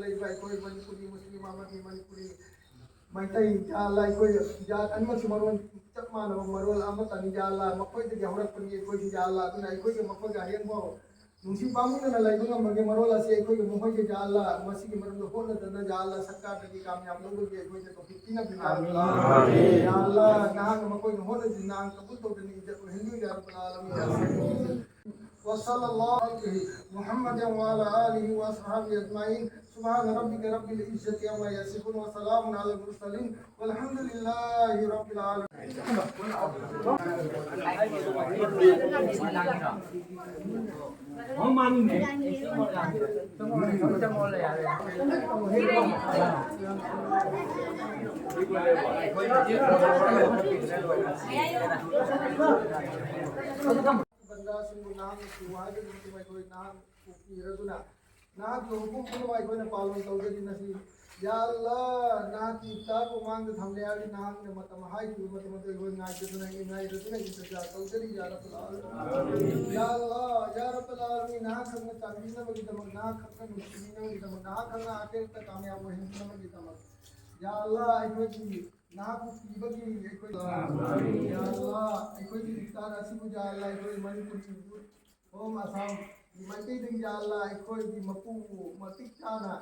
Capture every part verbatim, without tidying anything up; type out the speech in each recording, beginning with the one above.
ꯂꯩꯕ ꯑꯩꯈꯣꯏ ꯃꯅꯤꯄꯨꯔꯤ ꯃꯨꯁꯂꯤꯝ ꯑꯃꯗꯤ ꯃꯅꯤꯄꯨꯔꯤ ꯃꯩꯇꯩ ꯌꯥ ꯑꯜꯂꯥ, ꯑꯩꯈꯣꯏ ꯖꯥꯠ ꯑꯅꯤꯃꯛꯁꯤ ꯃꯔꯣꯟ ꯆꯞ ꯃꯥꯟꯅꯕ ꯃꯔꯣꯜ ꯑꯃꯠꯇꯅꯤ ꯌꯥ ꯑꯜꯂꯥ, ꯃꯈꯣꯏꯗꯒꯤ ꯍꯧꯔꯛꯄꯅꯤ ꯑꯩꯈꯣꯏꯁꯨ ꯌꯥ ꯑꯜꯂꯥ꯫ ꯑꯗꯨꯅ ꯑꯩꯈꯣꯏꯒ ꯃꯈꯣꯏꯒ ꯍꯌꯦꯡꯐꯥꯎ ꯅꯨꯡꯁꯤ ꯄꯥꯝꯃꯨꯟꯅꯅ ꯂꯩꯕ ꯉꯝꯕꯒꯤ ꯃꯔꯣꯜ ꯑꯁꯤ ꯑꯩꯈꯣꯏꯒꯤ ꯃꯈꯣꯏꯒꯤ ꯖꯥ ꯑꯜꯂꯥ, ꯃꯁꯤꯒꯤ ꯃꯔꯝꯗ ꯍꯣꯠꯅꯗꯅ ꯖꯥ ꯑꯜꯂꯥ, ꯁꯔꯀꯥꯔꯗꯒꯤ ꯀꯥꯃꯌꯥꯕ ꯂꯧꯕꯒꯤ ꯑꯩꯈꯣꯏꯗ ꯇꯧꯐꯤꯛ ꯄꯤꯅꯕꯤꯌꯨ ꯌꯥ ꯑꯜꯂꯥ꯫ ꯌꯥ ꯑꯜꯂꯥ, ꯅꯍꯥꯛꯅ ꯃꯈꯣꯏꯅ ꯍꯣꯠꯅꯖꯤ ꯅꯍꯥꯛ ꯀꯕꯨꯜ ꯇꯧꯗꯨꯅ ꯏꯖꯠ ꯑꯣꯏꯍꯟꯕꯤꯌꯨ ꯌꯥ ꯔꯕ꯭ꯕꯜ ꯑꯥꯂꯃꯤꯟ ꯌꯥ ꯁꯃꯤꯎ꯫ وصلى الله على محمد وعلى آله وأصحابه أجمعين. سبحان ربك رب العزة عما يصفون وسلام على المرسلين والحمد لله رب العالمين. ꯕꯟꯗꯥꯁꯤꯡꯕꯨ ꯅꯍꯥꯛꯅ ꯁꯤꯌꯨ ꯍꯥꯏꯕꯒꯤ ꯃꯇꯨꯡ ꯑꯩꯈꯣꯏ ꯅꯍꯥꯛꯄꯨ ꯄꯤꯔꯗꯨꯅ ꯅꯍꯥꯛꯀꯤ ꯍꯨꯀꯨꯝ ꯄꯨꯝꯅꯃꯛ ꯑꯩꯈꯣꯏꯅ ꯄꯥꯂꯣꯟ ꯇꯧꯖꯔꯤ ꯉꯁꯤ꯫ ꯌꯥ ꯑꯜꯂꯥ, ꯅꯍꯥꯛꯀꯤ ꯏꯐꯇꯥꯔꯕꯨ ꯃꯥꯡꯗ ꯊꯝꯂꯦ ꯍꯥꯏꯔꯗꯤ ꯅꯍꯥꯛꯅ ꯃꯇꯝ ꯍꯥꯏꯈꯤꯕ ꯃꯇꯝ ꯑꯗꯨ ꯑꯩꯈꯣꯏ ꯉꯥꯏꯖꯗꯨꯅ ꯉꯥꯏꯔꯗꯨꯅ ꯏꯟꯇꯖꯥꯔ ꯇꯧꯖꯔꯤ ꯌꯥ ꯔꯕ꯭ꯕꯜ ꯑꯥꯂꯃꯤꯟ꯫ ꯌꯥ ꯑꯜꯂꯥ, ꯌꯥ ꯔꯕ꯭ꯕꯜ ꯑꯥꯂꯃꯤꯟ, ꯅꯍꯥꯛ ꯈꯛꯅ ꯆꯥꯟꯕꯤꯅꯕꯒꯤꯗꯃꯛ, ꯅꯍꯥꯛ ꯈꯛꯅ ꯅꯨꯡꯁꯤꯕꯤꯅꯕꯒꯤꯗꯃꯛ, ꯅꯍꯥꯛ ꯈꯛꯅ ꯑꯈꯦꯔꯠꯇ ꯀꯥꯃꯌꯥꯕ ꯑꯣꯏꯍꯟꯕꯤꯅꯕꯒꯤꯗꯃꯛ꯫ ꯌꯥ ꯑꯜꯂꯥ, ꯑꯩꯈꯣꯏꯒꯤ ꯅꯍꯥꯛꯄꯨ ꯄꯤꯕꯒꯤ ꯑꯩꯈꯣꯏ ꯌꯥ ꯑꯜꯂꯥ, ꯑꯩꯈꯣꯏꯒꯤ ꯏꯐꯇꯥꯔ ꯑꯁꯤꯕꯨ ꯌꯥ ꯑꯜꯂꯥ, ꯑꯩꯈꯣꯏ ꯃꯅꯤꯄꯨꯔꯒꯤ ꯌꯨꯠ ꯐꯣꯔꯝ ꯑꯁꯥꯝꯒꯤ ꯃꯥꯏꯀꯩꯗꯒꯤ ꯌꯥ ꯑꯜꯂꯥ, ꯑꯩꯈꯣꯏꯒꯤ ꯃꯄꯨꯕꯨ ꯃꯇꯤꯛ ꯆꯥꯅ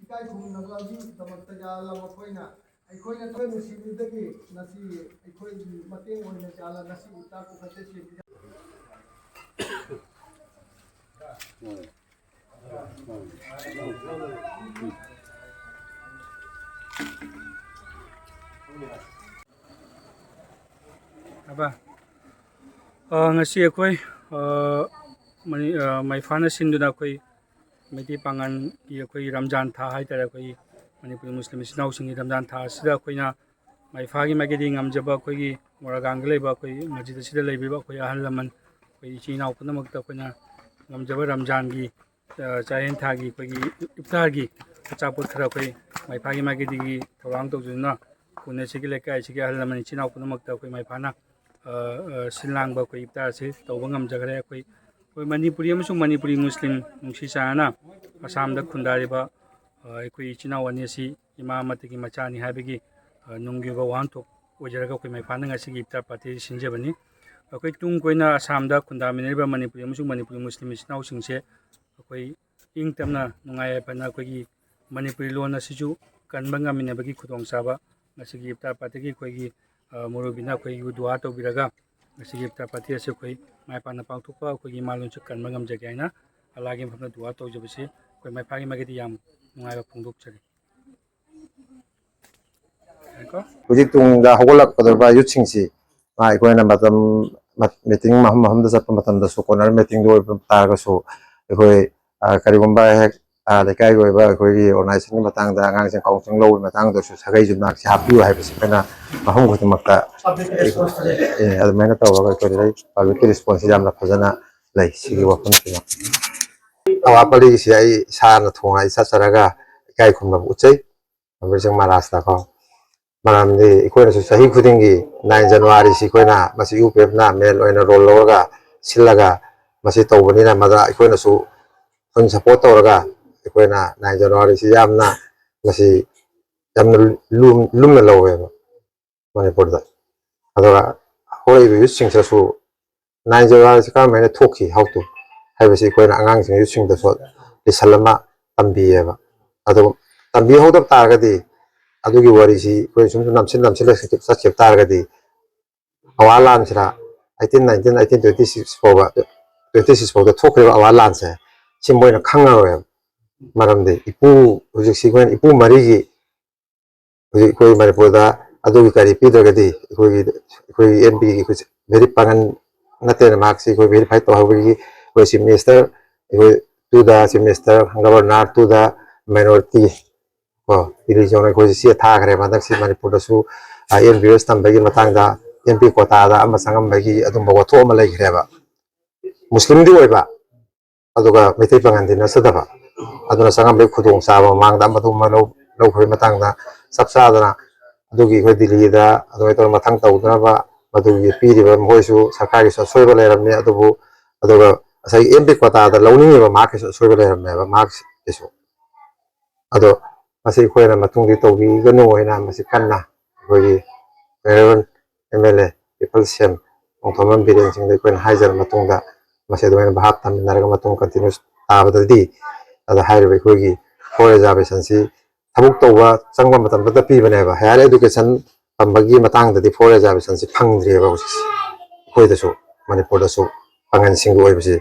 ꯏꯀꯥꯏ ꯈꯨꯝꯅꯕꯒꯤꯗꯃꯛꯇ ꯌꯥ ꯑꯜꯂꯥ, ꯃꯈꯣꯏꯅ ꯑꯩꯈꯣꯏꯅ ꯊꯣꯏ ꯅꯨꯡꯁꯤꯕꯤꯕꯗꯒꯤ ꯉꯁꯤ ꯑꯩꯈꯣꯏꯒꯤ ꯃꯇꯦꯡ ꯑꯣꯏꯅ ꯌꯥ ꯑꯜꯂꯥ, ꯉꯁꯤ ꯏꯐꯇꯥꯔ ꯄꯨꯈꯠꯆꯁꯤ꯫ ꯑꯕ, ꯑ, ꯉꯁꯤ ꯑꯩꯈꯣꯏ, ꯑ, ꯃꯅꯤ-, ꯑ, ꯃꯩꯐꯥꯅ ꯁꯤꯟꯗꯨꯅ ꯑꯩꯈꯣꯏ ꯃꯩꯇꯩ ꯄꯥꯉꯜꯒꯤ ꯑꯩꯈꯣꯏꯒꯤ ꯔꯝꯖꯥꯟ ꯊꯥ ꯍꯥꯏꯇꯥꯔꯦ, ꯑꯩꯈꯣꯏꯒꯤ ꯃꯅꯤꯄꯨꯔꯤ ꯃꯨꯁꯂꯤꯝ ꯏꯆꯤꯟ ꯏꯅꯥꯎꯁꯤꯡꯒꯤ ꯔꯝꯖꯥꯟ ꯊꯥ ꯑꯁꯤꯗ ꯑꯩꯈꯣꯏꯅ ꯃꯩꯐꯥꯒꯤ ꯃꯥꯏꯀꯩꯗꯒꯤ ꯉꯝꯖꯕ ꯑꯩꯈꯣꯏꯒꯤ ꯃꯣꯔꯥꯒꯥꯡꯗ ꯂꯩꯕ ꯑꯩꯈꯣꯏ ꯃꯁꯖꯤꯗ ꯑꯁꯤꯗ ꯂꯩꯕꯤꯕ ꯑꯩꯈꯣꯏ ꯑꯍꯜ ꯂꯃꯟ, ꯑꯩꯈꯣꯏ ꯏꯆꯤꯟ ꯏꯅꯥꯎ ꯄꯨꯝꯅꯃꯛꯇ ꯑꯩꯈꯣꯏꯅ ꯉꯝꯖꯕ ꯔꯝꯖꯥꯟꯒꯤ, ꯑ, ꯆꯥꯛꯍꯦꯟ ꯊꯥꯒꯤ ꯑꯩꯈꯣꯏꯒꯤ ꯏꯐꯇꯥꯔꯒꯤ ꯑꯆꯥꯄꯣꯠ ꯈꯔ ꯑꯩꯈꯣꯏ ꯃꯩꯐꯥꯒꯤ ꯃꯥꯏꯀꯩꯗꯒꯤ ꯊꯧꯔꯥꯡ ꯇꯧꯖꯗꯨꯅ ꯈꯨꯟ ꯑꯁꯤꯒꯤ ꯂꯩꯀꯥꯏ ꯑꯁꯤꯒꯤ ꯑꯍꯜ ꯂꯃꯟ ꯏꯆꯤꯟ ꯏꯅꯥꯎ ꯄꯨꯝꯅꯃꯛꯇ ꯑꯩꯈꯣꯏ ꯃꯩꯐꯥꯅ, ꯑ, ꯑ, ꯁꯤꯜ ꯂꯥꯡꯕ ꯑꯩꯈꯣꯏ ꯏꯐꯇꯥꯔ ꯑꯁꯤ ꯇꯧꯕ ꯉꯝꯖꯈ꯭ꯔꯦ꯫ ꯑꯩꯈꯣꯏ, ꯑꯩꯈꯣꯏ ꯃꯅꯤꯄꯨꯔꯤ ꯑꯃꯁꯨꯡ ꯃꯅꯤꯄꯨꯔꯤ ꯃꯨꯁꯂꯤꯝ ꯅꯨꯡꯁꯤ ꯆꯥꯟꯅꯅ ꯑꯁꯥꯝꯗ ꯈꯨꯟꯗꯥꯔꯤꯕ ꯑꯩꯈꯣꯏ ꯏꯆꯤꯟ ꯏꯅꯥꯎ ꯑꯅꯤ ꯑꯁꯤ ꯏꯃꯥ ꯑꯃꯠꯇꯒꯤ ꯃꯆꯥꯅꯤ ꯍꯥꯏꯕꯒꯤ ꯅꯨꯡꯒꯤ ꯑꯣꯏꯕ ꯋꯥꯍꯟꯊꯣꯛ ꯑꯣꯏꯖꯔꯒ ꯑꯩꯈꯣꯏ ꯃꯩꯐꯥꯅ ꯉꯁꯤꯒꯤ ꯏꯐꯇꯥꯔ ꯄꯥꯔꯇꯤ ꯁꯤꯟꯖꯕꯅꯤ꯫ ꯑꯩꯈꯣꯏ ꯇꯨꯡ ꯀꯣꯏꯅ ꯑꯁꯥꯝꯗ ꯈꯨꯟꯗꯥꯃꯤꯟꯅꯔꯤꯕ ꯃꯅꯤꯄꯨꯔꯤ ꯑꯃꯁꯨꯡ ꯃꯅꯤꯄꯨꯔꯤ ꯃꯨꯁꯂꯤꯝ ꯏꯆꯤꯟ ꯏꯅꯥꯎꯁꯤꯡꯁꯦ ꯑꯩꯈꯣꯏ ꯏꯪ ꯇꯞꯅ ꯅꯨꯡꯉꯥꯏ ꯌꯥꯏꯐꯅ ꯑꯩꯈꯣꯏꯒꯤ ꯃꯅꯤꯄꯨꯔꯤ ꯂꯣꯟ ꯑꯁꯤꯁꯨ ꯀꯟꯕ ꯉꯝꯃꯤꯟꯅꯕꯒꯤ ꯈꯨꯗꯣꯡꯆꯥꯕ ꯉꯁꯤꯒꯤ ꯏꯐꯇꯥꯔ ꯄꯥꯔꯇꯤꯒꯤ ꯑꯩꯈꯣꯏꯒꯤ ꯃꯨꯔꯨꯕꯤꯅ ꯑꯩꯈꯣꯏꯒꯤ ꯗꯨꯋꯥ ꯇꯧꯕꯤꯔꯒ ꯉꯁꯤꯒꯤ ꯏꯐꯇꯥꯔ ꯄꯥꯔꯇꯤ ꯑꯁꯤ ꯑꯩꯈꯣꯏ ꯃꯥꯏ ꯄꯥꯛꯅ ꯄꯥꯡꯊꯣꯛꯄ, ꯑꯩꯈꯣꯏꯒꯤ ꯏꯃꯥ ꯂꯣꯟꯁꯨ ꯀꯟꯕ ꯉꯝꯖꯒꯦ ꯍꯥꯏꯅ ꯑꯜꯂꯥꯒꯤ ꯃꯐꯝꯗ ꯗꯨꯋꯥ ꯇꯧꯖꯕꯁꯤ ꯑꯩꯈꯣꯏ ꯃꯥꯏꯐꯥꯒꯤ ꯃꯥꯏꯀꯩꯗꯤ ꯌꯥꯝ ꯅꯨꯡꯉꯥꯏꯕ ꯐꯣꯡꯗꯣꯛꯆꯔꯤ꯫ ꯍꯧꯖꯤꯛ ꯇꯨꯡꯗ ꯍꯧꯒꯠꯂꯛꯀꯗꯧꯔꯤꯕ ꯌꯨꯠꯁꯤꯡꯁꯤ ꯃꯥ ꯑꯩꯈꯣꯏꯅ ꯃꯇꯝ ꯃꯤꯇꯤꯡ ꯃꯐꯝ ꯃꯐꯝꯗ ꯆꯠꯄ ꯃꯇꯝꯗꯁꯨ, ꯀꯣꯔꯅꯔ ꯃꯤꯇꯤꯡꯗ ꯑꯣꯏꯕ ꯇꯥꯔꯒꯁꯨ, ꯑꯩꯈꯣꯏ ꯀꯔꯤꯒꯨꯝꯕ ꯍꯦꯛ ꯂꯩꯀꯥꯏꯒꯤ ꯑꯣꯏꯕ ꯑꯩꯈꯣꯏꯒꯤ ꯑꯣꯔꯒꯅꯥꯏꯖꯦꯁꯟꯒꯤ ꯃꯇꯥꯡꯗ, ꯑꯉꯥꯡꯁꯤꯡ ꯀꯥꯎꯟꯁꯤꯂꯤꯡ ꯂꯧꯕꯒꯤ ꯃꯇꯥꯡꯗꯁꯨ ꯁꯥꯒꯩ ꯌꯨꯝꯅꯥꯛꯁꯤ ꯍꯥꯞꯄꯤꯌꯨ ꯍꯥꯏꯕꯁꯤ ꯑꯩꯈꯣꯏꯅ ꯃꯐꯝ ꯈꯨꯗꯤꯡꯃꯛꯇ ꯑꯗꯨꯃꯥꯏꯅ ꯇꯧꯔꯒ ꯑꯩꯈꯣꯏꯗ ꯄꯕ꯭ꯂꯤꯛꯀꯤ ꯔꯦꯁꯄꯣꯟꯁꯁꯤ ꯌꯥꯝꯅ ꯐꯖꯅ ꯂꯩ꯫ ꯁꯤꯒꯤ ꯋꯥꯐꯝꯁꯤꯃ ꯑꯋꯥ ꯄꯜꯂꯤꯒꯤꯁꯤ ꯑꯩ ꯏꯁꯥꯅ ꯊꯣꯡ ꯑꯩ ꯆꯠꯆꯔꯒ ꯏꯀꯥꯏ ꯈꯨꯝꯅꯕ ꯎꯠꯆꯩ꯫ ꯀꯝꯕꯤꯔ ꯁꯤꯡ ꯃꯍꯥꯔꯥꯖꯇ ꯀꯣ꯫ ꯃꯔꯝꯗꯤ ꯑꯩꯈꯣꯏꯅꯁꯨ ꯆꯍꯤ ꯈꯨꯗꯤꯡꯒꯤ ꯅꯥꯏꯟ ꯖꯅꯋꯥꯔꯤꯁꯤ ꯑꯩꯈꯣꯏꯅ ꯃꯁꯤ ꯌꯨ ꯄꯤ ꯑꯦꯐꯅ ꯃꯦꯟ ꯑꯣꯏꯅ ꯔꯣꯜ ꯂꯧꯔꯒ ꯁꯤꯜꯂꯒ ꯃꯁꯤ ꯇꯧꯕꯅꯤꯅ, ꯃꯗ ꯑꯩꯈꯣꯏꯅꯁꯨ ꯐꯨꯜ ꯁꯄꯣꯔꯠ ꯇꯧꯔꯒ ꯑꯩꯈꯣꯏꯅ ꯅꯥꯏꯟ ꯖꯅꯋꯥꯔꯤꯁꯤ ꯌꯥꯝꯅ ꯃꯁꯤ ꯌꯥꯝꯅ ꯂꯨꯝ-, ꯂꯨꯝꯅ ꯂꯧꯋꯦꯕ ꯃꯅꯤꯄꯨꯔꯗ꯫ ꯑꯗꯨꯒ ꯍꯧꯔꯛꯏꯕ ꯌꯨꯠꯁꯤꯡꯁꯤꯗꯁꯨ ꯅꯥꯏꯟ ꯖꯅꯋꯥꯔꯤꯁꯤ ꯀꯔꯝꯍꯥꯏꯅ ꯊꯣꯛꯈꯤ, ꯍꯥꯎꯇꯨ ꯍꯥꯏꯕꯁꯤ ꯑꯩꯈꯣꯏꯅ ꯑꯉꯥꯡꯁꯤꯡ, ꯌꯨꯠꯁꯤꯡꯗꯁꯨ ꯂꯦꯁꯟ ꯑꯃ ꯇꯝꯕꯤꯌꯦꯕ꯫ ꯑꯗꯨ ꯇꯝꯕꯤꯍꯧꯗꯕ ꯇꯥꯔꯒꯗꯤ, ꯑꯗꯨꯒꯤ ꯋꯥꯔꯤꯁꯤ ꯑꯩꯈꯣꯏ ꯁꯨꯝ ꯁꯨꯝ ꯅꯝꯁꯤꯜ ꯅꯝꯁꯤꯜꯂ ꯆꯠꯈꯤꯕ ꯇꯥꯔꯒꯗꯤ, ꯑꯋꯥ ꯂꯥꯟꯁꯤꯗ eighteen nineteen, eighteen twenty six ꯐꯥꯎꯕ, ꯇ꯭ꯋꯦꯟꯇꯤ ꯁꯤꯛꯁ ꯐꯥꯎꯗ ꯊꯣꯛꯈ꯭ꯔꯤꯕ ꯑꯋꯥ ꯂꯥꯟꯁꯦ ꯁꯤ ꯃꯣꯏꯅ ꯈꯪꯉꯔꯣꯏꯕ꯫ ꯃꯔꯝꯗꯤ ꯏꯄꯨ, ꯍꯧꯖꯤꯛꯁꯤ ꯑꯩꯈꯣꯏꯅ ꯏꯄꯨ ꯃꯔꯤꯒꯤ ꯍꯧꯖꯤꯛ ꯑꯩꯈꯣꯏ ꯃꯅꯤꯄꯨꯔꯗ ꯑꯗꯨꯒꯤ ꯀꯔꯤ ꯄꯤꯗ꯭ꯔꯒꯗꯤ ꯑꯩꯈꯣꯏꯒꯤ, ꯑꯩꯈꯣꯏꯒꯤ ꯑꯦꯝ ꯄꯤꯒꯤ ꯑꯩꯈꯣꯏ ꯚꯦꯔꯤ ꯄꯥꯡꯒꯟ ꯅꯠꯇꯦꯅ, ꯃꯍꯥꯛꯁꯤ ꯑꯩꯈꯣꯏ ꯚꯦꯔꯤꯐꯥꯏ ꯇꯧꯍꯧꯕꯒꯤ ꯑꯩꯈꯣꯏ ꯆꯤꯐ ꯃꯤꯅꯤꯁꯇꯔ, ꯑꯩꯈꯣꯏ ꯇꯨ ꯗ ꯆꯤꯐ ꯃꯤꯅꯤꯁꯇꯔ, ꯒꯕꯔꯅꯔ ꯇꯨ ꯗ ꯃꯥꯏꯅꯣꯔꯤꯇꯤ ꯀꯣ, ꯔꯤꯂꯤꯖꯟ ꯑꯩꯈꯣꯏꯁꯤ ꯆꯦ ꯊꯥꯈ꯭ꯔꯦꯕ꯫ ꯍꯟꯗꯛꯁꯤ ꯃꯅꯤꯄꯨꯔꯗꯁꯨ ꯑꯦꯝ ꯕꯤ ꯕꯤ ꯑꯦꯁ ꯇꯝꯕꯒꯤ ꯃꯇꯥꯡꯗ ꯑꯦꯝ ꯄꯤ ꯀꯣꯇꯥꯗ ꯑꯃ ꯆꯪꯉꯝꯕꯒꯤ ꯑꯗꯨꯝꯕ ꯋꯥꯊꯣꯛ ꯑꯃ ꯂꯩꯈ꯭ꯔꯦꯕ꯫ ꯃꯨꯁꯂꯤꯝꯗꯤ ꯑꯣꯏꯕ, ꯑꯗꯨꯒ ꯃꯩꯇꯩ ꯄꯥꯉꯜꯗꯤ ꯅꯠꯆꯗꯕ꯫ ꯑꯗꯨꯅ ꯆꯪꯉꯝꯕꯒꯤ ꯈꯨꯗꯣꯡꯆꯥꯕ ꯃꯃꯥꯡꯗ ꯑꯃꯗꯨ ꯑꯃ ꯂꯧ-, ꯂꯧꯈꯤꯕꯒꯤ ꯃꯇꯥꯡꯗ ꯆꯞ ꯆꯥꯗꯅ ꯑꯗꯨꯒꯤ ꯑꯩꯈꯣꯏ ꯗꯤꯜꯂꯤꯗ ꯑꯗꯨꯃꯥꯏꯅ ꯇꯧꯔꯒ ꯃꯊꯪ ꯇꯧꯗꯅꯕ ꯃꯗꯨꯒꯤ ꯄꯤꯔꯤꯕ, ꯃꯈꯣꯏꯁꯨ ꯁꯔꯀꯥꯔꯒꯤꯁꯨ ꯑꯁꯣꯏꯕ ꯂꯩꯔꯝꯃꯤ, ꯑꯗꯨꯕꯨ ꯑꯗꯨꯒ ꯉꯁꯥꯏꯒꯤ ꯑꯦꯝ ꯄꯤ ꯀꯣꯇꯥꯗ ꯂꯧꯅꯤꯡꯉꯤꯕ ꯃꯍꯥꯛꯀꯤꯁꯨ ꯑꯁꯣꯏꯕ ꯂꯩꯔꯝꯃꯦꯕ, ꯃꯍꯥꯛꯀꯤꯁꯨ꯫ ꯑꯗꯣ ꯃꯁꯤ ꯑꯩꯈꯣꯏꯅ ꯃꯇꯨꯡꯗꯤ ꯇꯧꯕꯤꯒꯅꯨ ꯍꯥꯏꯅ ꯃꯁꯤ ꯀꯟꯅ ꯑꯩꯈꯣꯏꯒꯤ Honourable M L A People ꯁꯦꯝ ꯅꯣꯡꯊꯣꯝꯕꯝ ꯕꯤꯔꯦꯟ ꯁꯤꯡꯗ ꯑꯩꯈꯣꯏꯅ ꯍꯥꯏꯖꯔ ꯃꯇꯨꯡꯗ, ꯃꯁꯤ ꯑꯗꯨꯃꯥꯏꯅ ꯚꯥꯞ ꯇꯥꯃꯤꯟꯅꯔꯒ ꯃꯇꯨꯡ continue ꯇꯥꯕꯗꯗꯤ, ꯑꯗ ꯍꯥꯏꯔꯤꯕ ꯑꯩꯈꯣꯏꯒꯤ four reservation ꯁꯤ ꯊꯕꯛ ꯇꯧꯕ ꯆꯪꯕ ꯃꯇꯝꯗꯇ ꯄꯤꯕꯅꯦꯕ꯫ Higher education ꯇꯝꯕꯒꯤ ꯃꯇꯥꯡꯗꯗꯤ four reservation ꯁꯤ ꯐꯪꯗ꯭ꯔꯤꯑꯕ ꯍꯧꯖꯤꯛꯁꯦ꯫ ꯑꯩꯈꯣꯏꯗꯁꯨ, ꯃꯅꯤꯄꯨꯔꯗꯁꯨ ꯄꯥꯡꯒꯜꯁꯤꯡꯒꯤ ꯑꯣꯏꯕꯁꯤ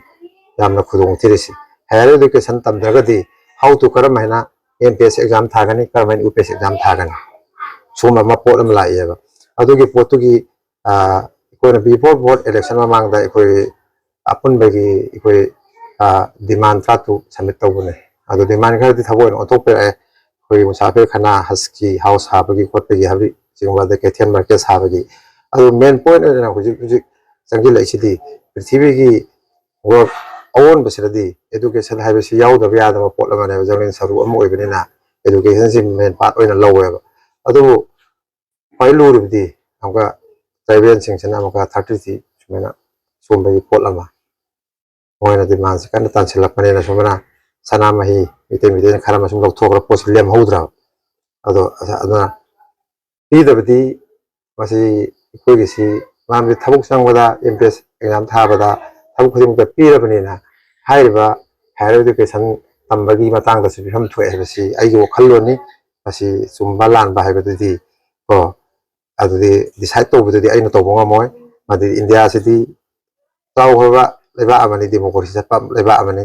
ꯌꯥꯝꯅ ꯈꯨꯗꯣꯡ ꯊꯤꯔꯤꯁꯤ꯫ Higher education ꯇꯝꯗ꯭ꯔꯒꯗꯤ how to, ꯀꯔꯝ ꯍꯥꯏꯅ M P S C exam ꯊꯥꯒꯅꯤ, ꯀꯔꯝ ꯍꯥꯏꯅ U P S C exam ꯊꯥꯒꯅꯤ? ꯁꯨꯝꯕ ꯑꯃ ꯄꯣꯠ ꯑꯃ ꯂꯥꯛꯑꯦꯕ꯫ ꯑꯗꯨꯒꯤ ꯄꯣꯠꯇꯨꯒꯤ, ꯑ, ꯑꯩꯈꯣꯏꯅ before board election ꯃꯃꯥꯡꯗ ꯑꯩꯈꯣꯏ ꯑꯄꯨꯟꯕꯒꯤ ꯑꯩꯈꯣꯏ, ꯑ, demand ꯇꯔꯥꯇꯔꯨꯛ submit ꯇꯧꯕꯅꯦ꯫ ꯑꯗꯣ demand ꯈꯔꯗꯤ ꯊꯕꯛ ꯑꯣꯏꯅ ꯑꯣꯟꯊꯣꯛꯄꯤꯔꯛꯑꯦ꯫ ꯑꯩꯈꯣꯏꯒꯤ ꯃꯨꯁꯥꯐꯤꯔ ꯈꯅꯥ, ꯍꯖꯀꯤ house ꯁꯥꯕꯒꯤ ꯈꯣꯠꯄꯒꯤ ꯍꯥꯏꯕꯗꯤ ꯁꯤꯒꯨꯝꯕ, ꯑꯗꯩ ꯀꯩꯊꯦꯜ market ꯁꯥꯕꯒꯤ꯫ ꯑꯗꯨ main point ꯑꯣꯏꯅ ꯍꯧꯖꯤꯛ ꯍꯧꯖꯤꯛ ꯆꯪꯁꯤꯜꯂꯛꯏꯁꯤꯗꯤ ꯄ꯭ꯔꯤꯊꯤꯕꯤꯒꯤ world ꯑꯑꯣꯟꯕꯁꯤꯗꯗꯤ education ꯍꯥꯏꯕꯁꯤ ꯌꯥꯎꯗꯕ ꯌꯥꯗꯕ ꯄꯣꯠ ꯑꯃꯅꯦꯕ, ꯖꯪꯒꯜ ꯁꯔꯨꯛ ꯑꯃ ꯑꯣꯏꯕꯅꯤꯅ education ꯁꯤ main part ꯑꯣꯏꯅ ꯂꯧꯋꯦꯕ꯫ ꯑꯗꯨꯕꯨ ꯈ꯭ꯋꯥꯏ ꯂꯨꯔꯤꯕꯗꯤ ꯑꯃꯨꯛꯀ tribal ꯁꯤꯡꯁꯤꯅ ꯑꯃꯨꯛꯀ thirty three ꯁꯨꯃꯥꯏꯅ ꯁꯣꯝꯕꯒꯤ ꯄꯣꯠ ꯑꯃ, ꯃꯣꯏꯅ demand ꯁꯤ ꯀꯟꯅ ꯇꯥꯟꯁꯤꯜꯂꯛꯄꯅꯤꯅ ꯁꯨꯃꯥꯏꯅ ꯁꯅꯥꯃꯍꯤ ꯃꯤꯇꯩ ꯃꯤꯇꯩꯅ ꯈꯔ ꯑꯃ ꯁꯨꯝ ꯂꯧꯊꯣꯛꯈ꯭ꯔ ꯄꯣꯠꯁꯤ ꯂꯦꯝꯍꯧꯗ꯭ꯔꯕ꯫ ꯑꯗꯣ ꯑꯗꯨꯅ ꯄꯤꯗꯕꯗꯤ ꯃꯁꯤ ꯑꯩꯈꯣꯏꯒꯤꯁꯤ, ꯃꯔꯝꯗꯤ ꯊꯕꯛ ꯆꯪꯕꯗ, M P S C exam ꯊꯥꯕꯗ, ꯊꯕꯛ ꯈꯨꯗꯤꯡꯃꯛꯇ ꯄꯤꯔꯕꯅꯤꯅ ꯍꯥꯏꯔꯤꯕ higher education ꯇꯝꯕꯒꯤ ꯃꯇꯥꯡꯗꯁꯨ ꯐꯤꯕꯝ ꯊꯣꯛꯑꯦ ꯍꯥꯏꯕꯁꯤ ꯑꯩꯒꯤ ꯋꯥꯈꯜꯂꯣꯟꯅꯤ꯫ ꯃꯁꯤ ꯆꯨꯝꯕ ꯂꯥꯟꯕ ꯍꯥꯏꯕꯗꯨꯗꯤ ꯀꯣ, ꯑꯗꯨꯗꯤ decide ꯇꯧꯕꯗꯨꯗꯤ ꯑꯩꯅ ꯇꯧꯕ ꯉꯝꯃꯣꯏ꯫ ꯃꯗꯨꯗꯤ ꯏꯟꯗꯤꯌꯥꯁꯤꯗꯤ ꯆꯥꯎꯈ꯭ꯔꯕ ꯂꯩꯕꯥꯛ ꯑꯃꯅꯤ, democracy ꯆꯠꯄ ꯂꯩꯕꯥꯛ ꯑꯃꯅꯤ꯫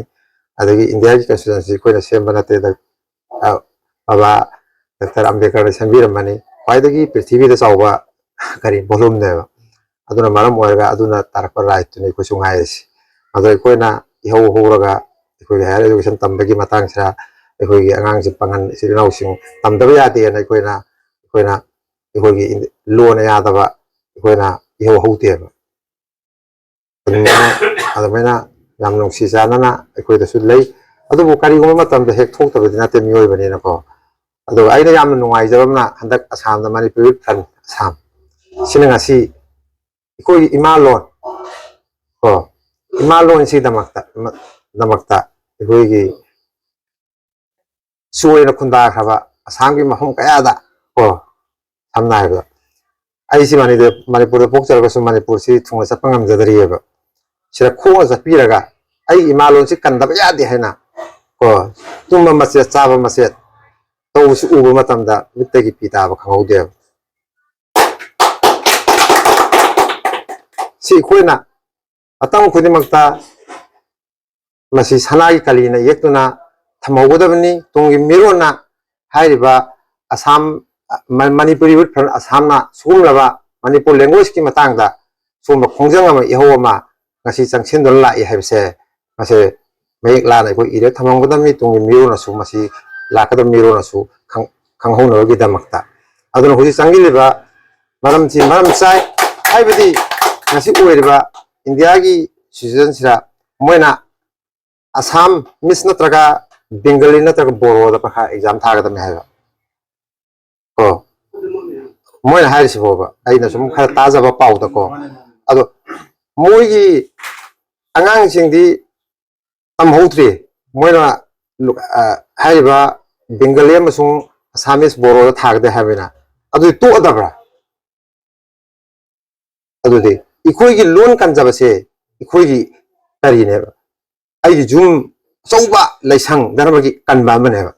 ꯑꯗꯒꯤ ꯏꯟꯗꯤꯌꯥꯒꯤ constitution ꯁꯤ ꯑꯩꯈꯣꯏꯅ ꯁꯦꯝꯕ ꯅꯠꯇꯦ, ꯗ-, ꯑ, ꯕꯕꯥ ꯗꯣꯛꯇꯔ ꯑꯝꯕꯦꯗꯀꯔꯅ ꯁꯦꯝꯕꯤꯔꯝꯕꯅꯤ꯫ ꯈ꯭ꯋꯥꯏꯗꯒꯤ ꯄ꯭ꯔꯤꯊꯤꯕꯤꯗ ꯆꯥꯎꯕ ꯀꯔꯤ volume ꯅꯦꯕ꯫ ꯑꯗꯨꯅ ꯃꯔꯝ ꯑꯣꯏꯔꯒ ꯑꯗꯨꯅ ꯇꯥꯔꯛꯄ right ꯇꯨꯅꯤ ꯑꯩꯈꯣꯏꯁꯨ ꯉꯥꯏꯔꯤꯁꯤ꯫ ꯑꯗꯣ ꯑꯩꯈꯣꯏꯅ ꯏꯍꯧ ꯍꯧꯔꯒ ꯑꯩꯈꯣꯏꯒꯤ higher education ꯇꯝꯕꯒꯤ ꯃꯇꯥꯡꯁꯤꯗ ꯑꯩꯈꯣꯏꯒꯤ ꯑꯉꯥꯡꯁꯤꯡ, ꯄꯥꯡꯒꯜ ꯏꯆꯤꯜ ꯏꯅꯥꯎꯁꯤꯡ ꯇꯝꯗꯕ ꯌꯥꯗꯦꯅ ꯑꯩꯈꯣꯏꯅ, ꯑꯩꯈꯣꯏꯅ ꯑꯩꯈꯣꯏꯒꯤ ꯏꯟ-, ꯂꯣꯅ ꯌꯥꯗꯕ ꯑꯩꯈꯣꯏꯅ ꯏꯍꯧ ꯍꯧꯗꯦꯕ꯫ ꯑꯗꯨꯃꯥꯏꯅ, ꯑꯗꯨꯃꯥꯏꯅ ꯌꯥꯝ ꯅꯨꯡꯁꯤ ꯆꯥꯟꯅꯅ ꯑꯩꯈꯣꯏꯗꯁꯨ ꯂꯩ꯫ ꯑꯗꯨꯕꯨ ꯀꯔꯤꯒꯨꯝꯕ ꯃꯇꯝꯗ ꯍꯦꯛ ꯊꯣꯛꯇꯕꯗꯤ ꯅꯠꯇꯦ ꯃꯤꯑꯣꯏꯕꯅꯤꯅꯀꯣ꯫ ꯑꯗꯨꯒ ꯑꯩꯅ ꯌꯥꯝꯅ ꯅꯨꯡꯉꯥꯏꯖꯕ ꯑꯃꯅ, ꯍꯟꯗꯛ ꯑꯁꯥꯝꯗ Manipuri Front, ꯑꯁꯥꯝ, ꯁꯤꯅ ꯉꯁꯤ ꯑꯩꯈꯣꯏꯒꯤ ꯏꯃꯥ ꯂꯣꯟ ꯀꯣ, ꯏꯃꯥ ꯂꯣꯟꯁꯤꯗꯃꯛꯇ, ꯗꯃꯛꯇ ꯑꯩꯈꯣꯏꯒꯤ ꯆꯣꯏꯅ ꯈꯨꯟꯗꯥꯈ꯭ꯔꯕ ꯑꯁꯥꯝꯒꯤ ꯃꯐꯝ ꯀꯌꯥꯗ, ꯀꯣ, ꯁꯝꯅ ꯍꯥꯏꯔꯕꯗ, ꯑꯩꯁꯤ ꯃꯅꯤꯗ-, ꯃꯅꯤꯄꯨꯔꯗ ꯄꯣꯛꯆꯔꯒꯁꯨ ꯃꯅꯤꯄꯨꯔꯁꯤ ꯊꯨꯡꯅ ꯆꯠꯄ ꯉꯝꯖꯗ꯭ꯔꯤꯑꯕ꯫ ꯁꯤꯗ ꯈꯣꯡꯅ ꯆꯠꯄꯤꯔꯒ ꯑꯩꯒꯤ ꯏꯃꯥ ꯂꯣꯟꯁꯤ ꯀꯟꯗꯕ ꯌꯥꯗꯦ ꯍꯥꯏꯅ, ꯀꯣ, ꯇꯨꯝꯕ ꯃꯆꯦꯠ, ꯆꯥꯕ ꯃꯆꯦꯠ ꯇꯧꯕꯁꯤ ꯎꯕ ꯃꯇꯝꯗ ꯃꯤꯠꯇꯒꯤ ꯄꯤ ꯇꯥꯕ ꯈꯪꯍꯧꯗꯦꯕ꯫ ꯁꯤ ꯑꯩꯈꯣꯏꯅ ꯃꯇꯝ ꯈꯨꯗꯤꯡꯃꯛꯇ ꯃꯁꯤ ꯁꯅꯥꯒꯤ ꯀꯂꯤꯅ ꯌꯦꯛꯇꯨꯅ ꯊꯝꯍꯧꯒꯗꯕꯅꯤ꯫ ꯇꯨꯡꯒꯤ ꯃꯤꯔꯣꯟꯅ ꯍꯥꯏꯔꯤꯕ ꯑꯁꯥꯝ, ꯃ-, ꯃꯅꯤꯄꯨꯔꯤ ꯌꯨꯠ ꯐ꯭ꯔꯟ ꯑꯁꯥꯝꯅ ꯁꯤꯒꯨꯝꯂꯕ ꯃꯅꯤꯄꯨꯔ languageꯀꯤ ꯃꯇꯥꯡꯗ ꯁꯤꯒꯨꯝꯕ ꯈꯣꯡꯖꯪ ꯑꯃ, ꯏꯍꯧ ꯑꯃ ꯉꯁꯤ ꯆꯪꯁꯤꯟꯗꯨꯅ ꯂꯥꯛꯏ ꯍꯥꯏꯕꯁꯦ, ꯃꯁꯦ ꯃꯌꯦꯛ ꯂꯥꯅ ꯑꯩꯈꯣꯏ ꯏꯔꯦ ꯊꯝꯍꯧꯒꯗꯕꯅꯤ, ꯇꯨꯡꯒꯤ ꯃꯤꯔꯣꯟꯅꯁꯨ, ꯃꯁꯤ ꯂꯥꯛꯀꯗꯕ ꯃꯤꯔꯣꯟꯅꯁꯨ ꯈꯪ-, ꯈꯪꯍꯧꯅꯕꯒꯤꯗꯃꯛꯇ꯫ ꯑꯗꯨꯅ ꯍꯧꯖꯤꯛ ꯆꯪꯁꯤꯜꯂꯤꯕ ꯃꯔꯝꯁꯤ ꯃꯔꯝ ꯆꯥꯏ, ꯍꯥꯏꯕꯗꯤ ꯉꯁꯤ ꯑꯣꯏꯔꯤꯕ ꯏꯟꯗꯤꯌꯥꯒꯤ ꯁꯤꯆꯨꯋꯦꯁꯟꯁꯤꯗ ꯃꯣꯏꯅ ꯑꯁꯥꯝ ꯃꯤꯁ ꯅꯠꯇ꯭ꯔꯒ ꯕꯦꯡꯒꯂꯤ ꯅꯠꯇ꯭ꯔꯒ ꯕꯣꯔꯣꯗ ꯄꯩꯈꯥ ꯑꯦꯛꯖꯥꯝ ꯊꯥꯒꯗꯕꯅꯤ ꯍꯥꯏꯕ꯫ ꯀꯣ, ꯃꯣꯏꯅ ꯍꯥꯏꯔꯤꯁꯤ ꯐꯥꯎꯕ ꯑꯩꯅ ꯁꯨꯝ ꯈꯔ ꯇꯥꯖꯕ ꯄꯥꯎꯗꯀꯣ꯫ ꯑꯗꯣ ꯃꯣꯏꯒꯤ ꯑꯉꯥꯡꯁꯤꯡꯗꯤ ꯇꯝꯍꯧꯗ꯭ꯔꯤ꯫ ꯃꯣꯏꯅ ꯂꯨ-, ꯑ, ꯍꯥꯏꯔꯤꯕ ꯕꯦꯡꯒꯂꯤ ꯑꯃꯁꯨꯡ ꯑꯁꯥꯃꯤꯁ ꯕꯣꯔꯣꯗ ꯊꯥꯒꯗꯦ ꯍꯥꯏꯕꯅꯤꯅ, ꯑꯗꯨꯗꯤ ꯇꯣꯛꯑꯗꯕ꯭ꯔꯥ? ꯑꯗꯨꯗꯤ ꯑꯩꯈꯣꯏꯒꯤ ꯂꯣꯟ ꯀꯟꯖꯕꯁꯦ ꯑꯩꯈꯣꯏꯒꯤ ꯀꯔꯤꯅꯦꯕ? ꯑꯩꯒꯤ ꯌꯨꯝ ꯑꯆꯧꯕ ꯂꯩꯁꯪ ꯙꯔꯃꯒꯤ ꯀꯟꯕ ꯑꯃꯅꯦꯕ꯫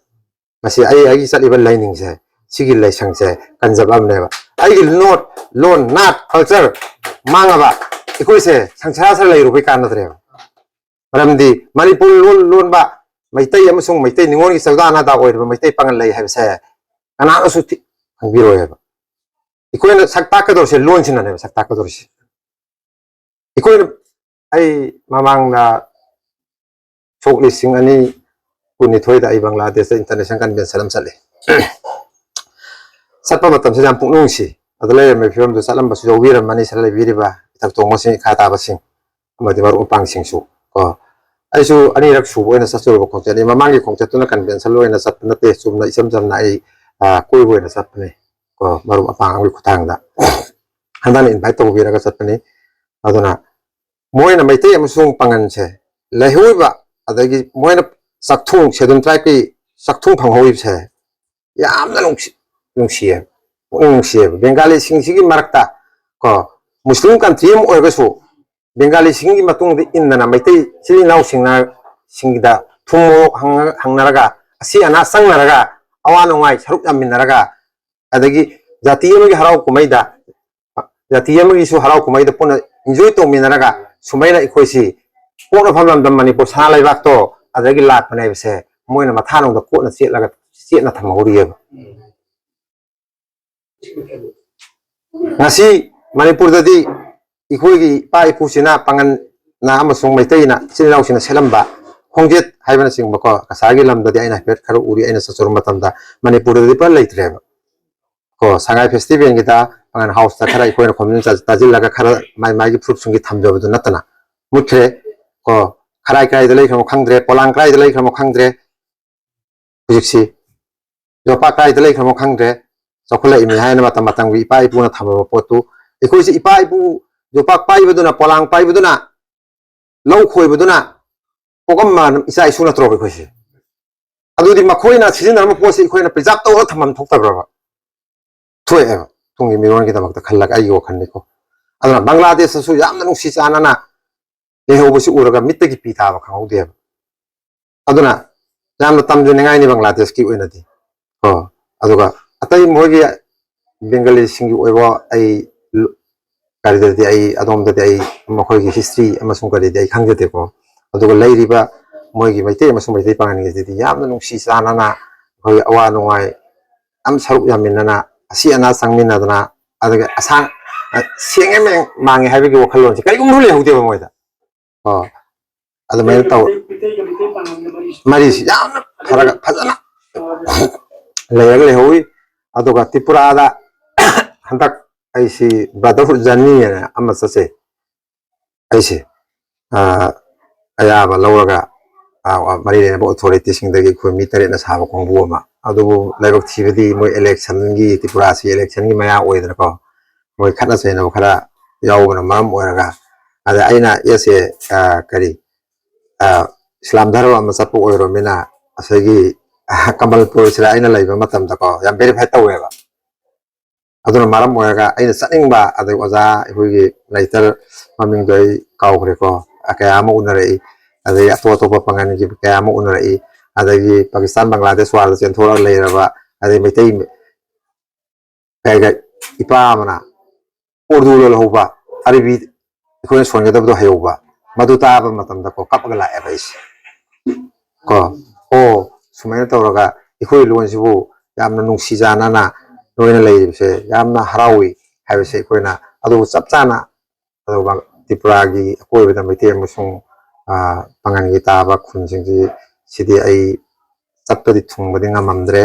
ꯃꯁꯤ ꯑꯩ, ꯑꯩꯒꯤ ꯆꯠꯂꯤꯕ ꯂꯥꯏꯅꯤꯡꯁꯦ, ꯁꯤꯒꯤ ꯂꯥꯏꯁꯪꯁꯦ ꯀꯟꯖꯕ ꯑꯃꯅꯦꯕ꯫ ꯑꯩꯒꯤ ꯂꯣꯟ, ꯂꯣꯟ, ꯅꯥꯠ, culture ꯃꯥꯡꯉꯕ ꯑꯩꯈꯣꯏꯁꯦ ꯁꯪꯁꯥꯔꯁꯤꯗ ꯂꯩꯔꯨꯕꯩ ꯀꯥꯟꯅꯗ꯭ꯔꯦꯕ꯫ ꯃꯔꯝꯗꯤ ꯃꯅꯤꯄꯨꯔ ꯂꯣꯟ ꯂꯣꯟꯕ ꯃꯩꯇꯩ ꯑꯃꯁꯨꯡ ꯃꯩꯇꯩ ꯅꯤꯉꯣꯜꯒꯤ ꯆꯧꯗꯥ ꯅꯥꯗꯥ ꯑꯣꯏꯔꯤꯕ ꯃꯩꯇꯩ ꯄꯥꯉꯜ ꯂꯩ ꯍꯥꯏꯕꯁꯦ ꯀꯅꯥꯅꯁꯨ ꯊꯤ-, ꯈꯪꯕꯤꯔꯣꯏꯕ꯫ ꯑꯩꯈꯣꯏꯅ ꯁꯛ ꯇꯥꯛꯀꯗꯧꯔꯤꯁꯦ ꯂꯣꯟꯁꯤꯅꯅꯦꯕ, ꯁꯛ ꯇꯥꯛꯀꯗꯧꯔꯤꯁꯦ꯫ ꯑꯩꯈꯣꯏꯅ, ꯑꯩ ꯃꯃꯥꯡꯗ ꯁꯣꯛ ꯂꯤꯁꯤꯡ ꯑꯅꯤ ꯀꯨꯟꯅꯤꯊꯣꯏꯗ ꯑꯩ ꯕꯪꯒ꯭ꯂꯥꯗꯦꯁꯇ international convention ꯑꯃ ꯆꯠꯂꯦ꯫ ꯆꯠꯄ ꯃꯇꯝꯁꯤꯗ ꯌꯥꯝ ꯄꯨꯛꯅꯤꯡ ꯅꯨꯡꯁꯤ꯫ ꯑꯗ ꯂꯩꯔꯝꯃꯤꯕ ꯐꯤꯕꯝꯗꯨ ꯆꯠꯂꯝꯕꯁꯨ ꯌꯥꯎꯕꯤꯔꯝꯃꯅꯤ, ꯁꯤꯗ ꯂꯩꯕꯤꯔꯤꯕ ꯏꯊꯛ ꯊꯣꯡꯕꯁꯤꯡ, ꯏꯈꯥ ꯇꯥꯕꯁꯤꯡ, ꯑꯃꯗꯤ ꯃꯔꯨꯞ ꯃꯄꯥꯡꯁꯤꯡꯁꯨ꯫ ꯀꯣ, ꯑꯩꯁꯨ ꯑꯅꯤꯔꯛ ꯁꯨꯕ ꯑꯣꯏꯅ ꯆꯠꯆꯔꯨꯕ ꯈꯣꯡꯆꯠꯅꯤ꯫ ꯃꯃꯥꯡꯒꯤ ꯈꯣꯡꯆꯠꯇꯨꯅ convention ꯑꯣꯏꯅ ꯆꯠꯄ ꯅꯠꯇꯦ, ꯆꯨꯝꯅ ꯏꯆꯝ ꯆꯝꯅ ꯑꯩ, ꯑ, ꯀꯣꯏꯕ ꯑꯣꯏꯅ ꯆꯠꯄꯅꯦ꯫ ꯀꯣ, ꯃꯔꯨꯞ ꯃꯄꯥꯡ ꯑꯃꯒꯤ ꯈꯨꯠꯊꯥꯡꯗ꯫ ꯍꯟꯗꯛꯅ invite ꯇꯧꯕꯤꯔꯒ ꯆꯠꯄꯅꯤ꯫ ꯑꯗꯨꯅ ꯃꯣꯏꯅ ꯃꯩꯇꯩ ꯑꯃꯁꯨꯡ ꯄꯥꯉꯟꯁꯦ ꯂꯩꯍꯧꯔꯤꯕ, ꯑꯗꯒꯤ ꯃꯣꯏꯅ ꯆꯥꯛꯊꯨꯡ, Scheduled Tribeꯀꯤ ꯆꯥꯛꯊꯨꯡ ꯐꯪꯍꯧꯔꯤꯕꯁꯦ ꯌꯥꯝꯅ ꯅꯨꯡꯁꯤ ꯅꯨꯡꯁꯤꯌꯦꯕ꯫ ꯄꯨꯛꯅꯤꯡ ꯅꯨꯡꯁꯤꯌꯦꯕ꯫ ꯕꯦꯡꯒꯥꯂꯤꯁꯤꯡꯁꯤꯒꯤ ꯃꯔꯛꯇ ꯀꯣ, ꯃꯨꯁꯂꯤꯝ ꯀꯟꯇ꯭ꯔꯤ ꯑꯃ ꯑꯣꯏꯔꯒꯁꯨ ꯕꯦꯡꯒꯥꯂꯤꯁꯤꯡꯒꯤ ꯃꯇꯨꯡꯗ ꯏꯟꯗꯅ ꯃꯩꯇꯩ ꯏꯆꯤꯜ ꯏꯅꯥꯎꯁꯤꯡꯅ ꯁꯤꯡꯒꯤꯗ ꯊꯨꯝ ꯃꯣꯔꯣꯛ ꯍꯪꯉ- ꯍꯪꯅꯔꯒ, ꯑꯁꯤ ꯑꯅꯥ ꯆꯪꯅꯔꯒ, ꯑꯋꯥ ꯅꯨꯡꯉꯥꯏ ꯁꯔꯨꯛ ꯌꯥꯃꯤꯟꯅꯔꯒ, ꯑꯗꯒꯤ ꯖꯥꯇꯤ ꯑꯃꯒꯤ ꯍꯔꯥꯎ ꯀꯨꯝꯍꯩꯗ, ꯖꯥꯇꯤ ꯑꯃꯒꯤꯁꯨ ꯍꯔꯥꯎ ꯀꯨꯝꯍꯩꯗ ꯄꯨꯟꯅ ꯏꯟꯖꯣꯏ ꯇꯧꯃꯤꯟꯅꯔꯒ, ꯁꯨꯃꯥꯏꯅ ꯑꯩꯈꯣꯏꯁꯤ ꯄꯣꯛꯅꯐꯝ ꯂꯝꯗꯝ ꯃꯅꯤꯄꯨꯔ ꯁꯅꯥ ꯂꯩꯕꯥꯛꯇꯣ ꯑꯗꯒꯤ ꯂꯥꯛꯄꯅꯦ ꯍꯥꯏꯕꯁꯦ ꯃꯣꯏꯅ ꯃꯊꯥꯅꯨꯡꯗ ꯀꯣꯠꯅ ꯆꯦꯠꯂꯒ, ꯆꯦꯠꯅ ꯊꯝꯍꯧꯔꯤꯑꯕ꯫ ꯉꯁꯤ ꯃꯅꯤꯄꯨꯔꯗꯗꯤ ꯑꯩꯈꯣꯏꯒꯤ ꯏꯄꯥ ꯏꯄꯨꯁꯤꯅ, ꯄꯥꯉꯟ ꯅ ꯑꯃꯁꯨꯡ ꯃꯩꯇꯩꯅ, ꯏꯆꯤꯜ ꯏꯅꯥꯎꯁꯤꯡꯅ ꯁꯦꯠꯂꯝꯕ ꯈꯣꯡꯖꯦꯠ ꯍꯥꯏꯕꯅꯆꯤꯡꯕꯀꯣ, ꯀꯁꯥꯔꯒꯤ ꯂꯝꯗꯗꯤ ꯑꯩꯅ ꯍꯥꯏꯐꯦꯠ ꯈꯔ ꯎꯔꯤ, ꯑꯩꯅ ꯆꯠꯆꯔꯨꯕ ꯃꯇꯝꯗ ꯃꯅꯤꯄꯨꯔꯗꯗꯤ ꯄꯨꯔꯥ ꯂꯩꯇ꯭ꯔꯦꯕ꯫ ꯀꯣ, ꯁꯉꯥꯏ ꯐꯦꯁꯇꯤꯚꯦꯜꯒꯤꯗ ꯄꯥꯉꯟ ꯍꯥꯎꯁꯇ ꯈꯔ ꯑꯩꯈꯣꯏꯅ ꯈꯣꯝꯖꯤꯟ ꯆꯥ-, ꯇꯥꯁꯤꯜꯂꯒ ꯈꯔ ꯃꯥꯏ ꯃꯥꯏꯒꯤ ꯐꯨꯔꯨꯞꯁꯤꯡꯒꯤ ꯊꯝꯖꯕꯗꯨ ꯅꯠꯇꯅ ꯃꯨꯠꯈ꯭ꯔꯦ꯫ ꯀꯣ, ꯈꯔꯥꯏ ꯀꯔꯥꯏꯗ ꯂꯩꯈ꯭ꯔꯃꯣ ꯈꯪꯗ꯭ꯔꯦ, ꯄꯣꯂꯥꯡ ꯀꯔꯥꯏꯗ ꯂꯩꯈ꯭ꯔꯃꯣ ꯈꯪꯗ꯭ꯔꯦ꯫ ꯍꯧꯖꯤꯛꯁꯤ ꯌꯣꯄꯥꯛ ꯀꯥꯏꯗ ꯂꯩꯈ꯭ꯔꯃꯣ ꯈꯪꯗ꯭ꯔꯦ꯫ ꯆꯥꯎꯈꯠꯂꯛꯏꯅꯤ ꯍꯥꯏꯅ ꯃꯇꯝ ꯃꯇꯝꯒꯤ ꯏꯄꯥ ꯏꯄꯨꯅ ꯊꯝꯃꯕ ꯄꯣꯠꯇꯨ ꯑꯩꯈꯣꯏꯁꯤ ꯏꯄꯥ ꯏꯄꯨ ꯌꯣꯄꯥꯛ ꯄꯥꯏꯕꯗꯨꯅ, ꯄꯣꯂꯥꯡ ꯄꯥꯏꯕꯗꯨꯅ, ꯂꯧ ꯈꯣꯏꯕꯗꯨꯅ ꯄꯣꯛꯑꯝꯕ ꯏꯆꯥ ꯏꯁꯨ ꯅꯠꯇ꯭ꯔꯣꯕ ꯑꯩꯈꯣꯏꯁꯦ? ꯑꯗꯨꯗꯤ ꯃꯈꯣꯏꯅ ꯁꯤꯖꯤꯟꯅꯔꯝꯕ ꯄꯣꯠꯁꯤ ꯑꯩꯈꯣꯏꯅ ꯄ꯭ꯔꯤꯖꯥꯕ ꯇꯧꯔꯒ ꯊꯝꯐꯝ ꯊꯣꯛꯇꯕ꯭ꯔꯕ? ꯊꯣꯛꯑꯦꯕ꯫ ꯇꯨꯡꯒꯤ ꯃꯤꯔꯣꯟꯒꯤꯗꯃꯛꯇ ꯈꯜꯂꯒ ꯑꯩꯒꯤ ꯋꯥꯈꯜꯅꯤꯀꯣ꯫ ꯑꯗꯨꯅ ꯕꯪꯒ꯭ꯂꯥꯗꯦꯁꯇꯁꯨ ꯌꯥꯝꯅ ꯅꯨꯡꯁꯤ ꯆꯥꯟꯅꯅ ꯂꯩꯍꯧꯕꯁꯤ ꯎꯔꯒ ꯃꯤꯠꯇꯒꯤ ꯄꯤ ꯇꯥꯕ ꯈꯪꯍꯧꯗꯦꯕ꯫ ꯑꯗꯨꯅ ꯌꯥꯝꯅ ꯇꯝꯖꯅꯤꯡꯉꯥꯏꯅꯤ ꯕꯪꯒ꯭ꯂꯥꯗꯦꯁꯀꯤ ꯑꯣꯏꯅꯗꯤ꯫ ꯀꯣ, ꯑꯗꯨꯒ ꯑꯇꯩ ꯃꯣꯏꯒꯤ ꯕꯦꯡꯒꯥꯂꯤꯁꯤꯡꯒꯤ ꯑꯣꯏꯕ ꯑꯩ ꯂ-, ꯀꯔꯤꯗꯗꯤ ꯑꯩ ꯑꯗꯣꯝꯗꯗꯤ ꯑꯩ ꯃꯈꯣꯏꯒꯤ ꯍꯤꯁꯇ꯭ꯔꯤ ꯑꯃꯁꯨꯡ ꯀꯔꯤꯗꯤ ꯑꯩ ꯈꯪꯖꯗꯦꯀꯣ꯫ ꯑꯗꯨꯒ ꯂꯩꯔꯤꯕ ꯃꯣꯏꯒꯤ ꯃꯩꯇꯩ ꯑꯃꯁꯨꯡ ꯃꯩꯇꯩ ꯄꯥꯉꯟꯒꯤꯁꯤꯗꯤ ꯌꯥꯝꯅ ꯅꯨꯡꯁꯤ ꯆꯥꯟꯅꯅ ꯑꯩꯈꯣꯏ ꯑꯋꯥ ꯅꯨꯡꯉꯥꯏ ꯌꯥꯝ ꯁꯔꯨꯛ ꯌꯥꯃꯤꯟꯅꯅ, ꯑꯁꯤ ꯑꯅꯥ ꯆꯪꯃꯤꯟꯅꯗꯅ, ꯑꯗꯨꯒ ꯑꯁꯥꯡ, ꯑ, ꯁꯦꯡꯉꯦ ꯃꯦꯡ-, ꯃꯥꯡꯉꯦ ꯍꯥꯏꯕꯒꯤ ꯋꯥꯈꯜꯂꯣꯟꯁꯦ ꯀꯔꯤꯒꯨꯝꯕ ꯂꯩꯍꯧꯗꯦꯕ ꯃꯣꯏꯗ꯫ ꯑꯣ, ꯑꯗꯨꯃꯥꯏꯅ ꯇꯧ-, ꯃꯔꯤꯁꯤ ꯌꯥꯝꯅ ꯐꯔꯒ ꯐꯖꯅ ꯂꯩꯔꯒ ꯂꯩꯍꯧꯋꯤ꯫ ꯑꯗꯨꯒ ꯇ꯭ꯔꯤꯄꯨꯔꯥꯗ ꯍꯟꯗꯛ ꯑꯩꯁꯤ Brotherhood Journey ꯍꯥꯏꯅ ꯑꯃ ꯆꯠꯆꯩ꯫ ꯑꯩꯁꯦ, ꯑ, ꯑꯌꯥꯕ ꯂꯧꯔꯒ, ꯑ, ꯃꯔꯤ ꯂꯩꯅꯕ ꯑꯣꯊꯣꯔꯤꯇꯤꯁꯤꯡꯗꯒꯤ ꯑꯩꯈꯣꯏ ꯃꯤ ꯇꯔꯦꯠꯅ ꯁꯥꯕ ꯀꯥꯡꯕꯨ ꯑꯃ꯫ ꯑꯗꯨꯕꯨ ꯂꯥꯏꯕꯛ ꯊꯤꯕꯗꯤ ꯃꯣꯏ ꯏꯂꯦꯛꯁꯟꯒꯤ, ꯇ꯭ꯔꯤꯄꯨꯔꯥꯁꯤ ꯏꯂꯦꯛꯁꯟꯒꯤ ꯃꯌꯥ ꯑꯣꯏꯗꯅꯀꯣ, ꯃꯣꯏ ꯈꯠꯅ ꯆꯩꯅꯕ ꯈꯔ ꯌꯥꯎꯕꯅ ꯃꯔꯝ ꯑꯣꯏꯔꯒ, ꯑꯗ ꯑꯩꯅ ꯑꯦꯁ ꯑꯦ, ꯑ, ꯀꯔꯤ, ꯑ, ꯏꯁꯂꯥꯝ ꯙꯔꯃ ꯑꯃ ꯆꯠꯄ ꯑꯣꯏꯔꯕꯅꯤꯅ ꯉꯁꯥꯏꯒꯤ ꯀꯃꯜꯄꯨꯔꯁꯤꯗ ꯑꯩꯅ ꯂꯩꯕ ꯃꯇꯝꯗꯀꯣ ꯌꯥꯝ ꯚꯦꯔꯤꯐꯥꯏ ꯇꯧꯋꯦꯕ꯫ ꯑꯗꯨꯅ ꯃꯔꯝ ꯑꯣꯏꯔꯒ ꯑꯩꯅ ꯆꯠꯅꯤꯡꯕ, ꯑꯗꯩ ꯑꯣꯖꯥ ꯑꯩꯈꯣꯏꯒꯤ ꯔꯥꯏꯇꯔ ꯃꯃꯤꯡꯗꯣ ꯑꯩ ꯀꯥꯎꯈ꯭ꯔꯦꯀꯣ, ꯀꯌꯥ ꯑꯃ ꯎꯅꯔꯛꯏ꯫ ꯑꯗꯩ ꯑꯇꯣꯞ ꯑꯇꯣꯞꯄ ꯄꯥꯉꯜꯒꯤ ꯀꯌꯥ ꯑꯃ ꯎꯅꯔꯛꯏ꯫ ꯑꯗꯒꯤ ꯄꯥꯀꯤꯁꯇꯥꯟ, ꯕꯪꯒ꯭ꯂꯥꯗꯦꯁ ꯋꯥꯔꯗ ꯆꯦꯟꯊꯣꯛꯂꯒ ꯂꯩꯔꯕ, ꯑꯗꯩ ꯃꯩꯇꯩ ꯀꯩꯒ ꯏꯄꯥ ꯑꯃꯅ ꯎꯔꯗꯨ ꯂꯣꯜꯍꯧꯕ, ꯑꯔꯕꯤ ꯑꯩꯈꯣꯏꯅ ꯁꯣꯟꯒꯗꯕꯗꯣ ꯍꯩꯍꯧꯕ, ꯃꯗꯨ ꯇꯥꯕ ꯃꯇꯝꯗꯀꯣ ꯀꯞꯄꯒ ꯂꯥꯛꯑꯦꯕ ꯑꯩꯁꯦ꯫ ꯀꯣ, ꯑꯣ, ꯁꯨꯃꯥꯏꯅ ꯇꯧꯔꯒ ꯑꯩꯈꯣꯏ ꯂꯣꯟꯁꯤꯕꯨ ꯌꯥꯝꯅ ꯅꯨꯡꯁꯤ ꯆꯥꯟꯅꯅ ꯂꯣꯏꯅ ꯂꯩꯔꯤꯕꯁꯦ ꯌꯥꯝꯅ ꯍꯔꯥꯎꯏ ꯍꯥꯏꯕꯁꯦ ꯑꯩꯈꯣꯏꯅ, ꯑꯗꯨꯕꯨ ꯆꯞ ꯆꯥꯅ ꯑꯗꯨꯒ ꯇ꯭ꯔꯤꯄꯨꯔꯥꯒꯤ ꯑꯀꯣꯏꯕꯗ ꯃꯩꯇꯩ ꯑꯃꯁꯨꯡ, ꯑ, ꯄꯥꯉꯜꯒꯤ ꯇꯥꯕ ꯈꯨꯟꯁꯤꯡꯁꯤ, ꯁꯤꯗꯤ ꯑꯩ ꯆꯠꯄꯗꯤ ꯊꯨꯡꯕꯗꯤ ꯉꯝꯃꯝꯗ꯭ꯔꯦ꯫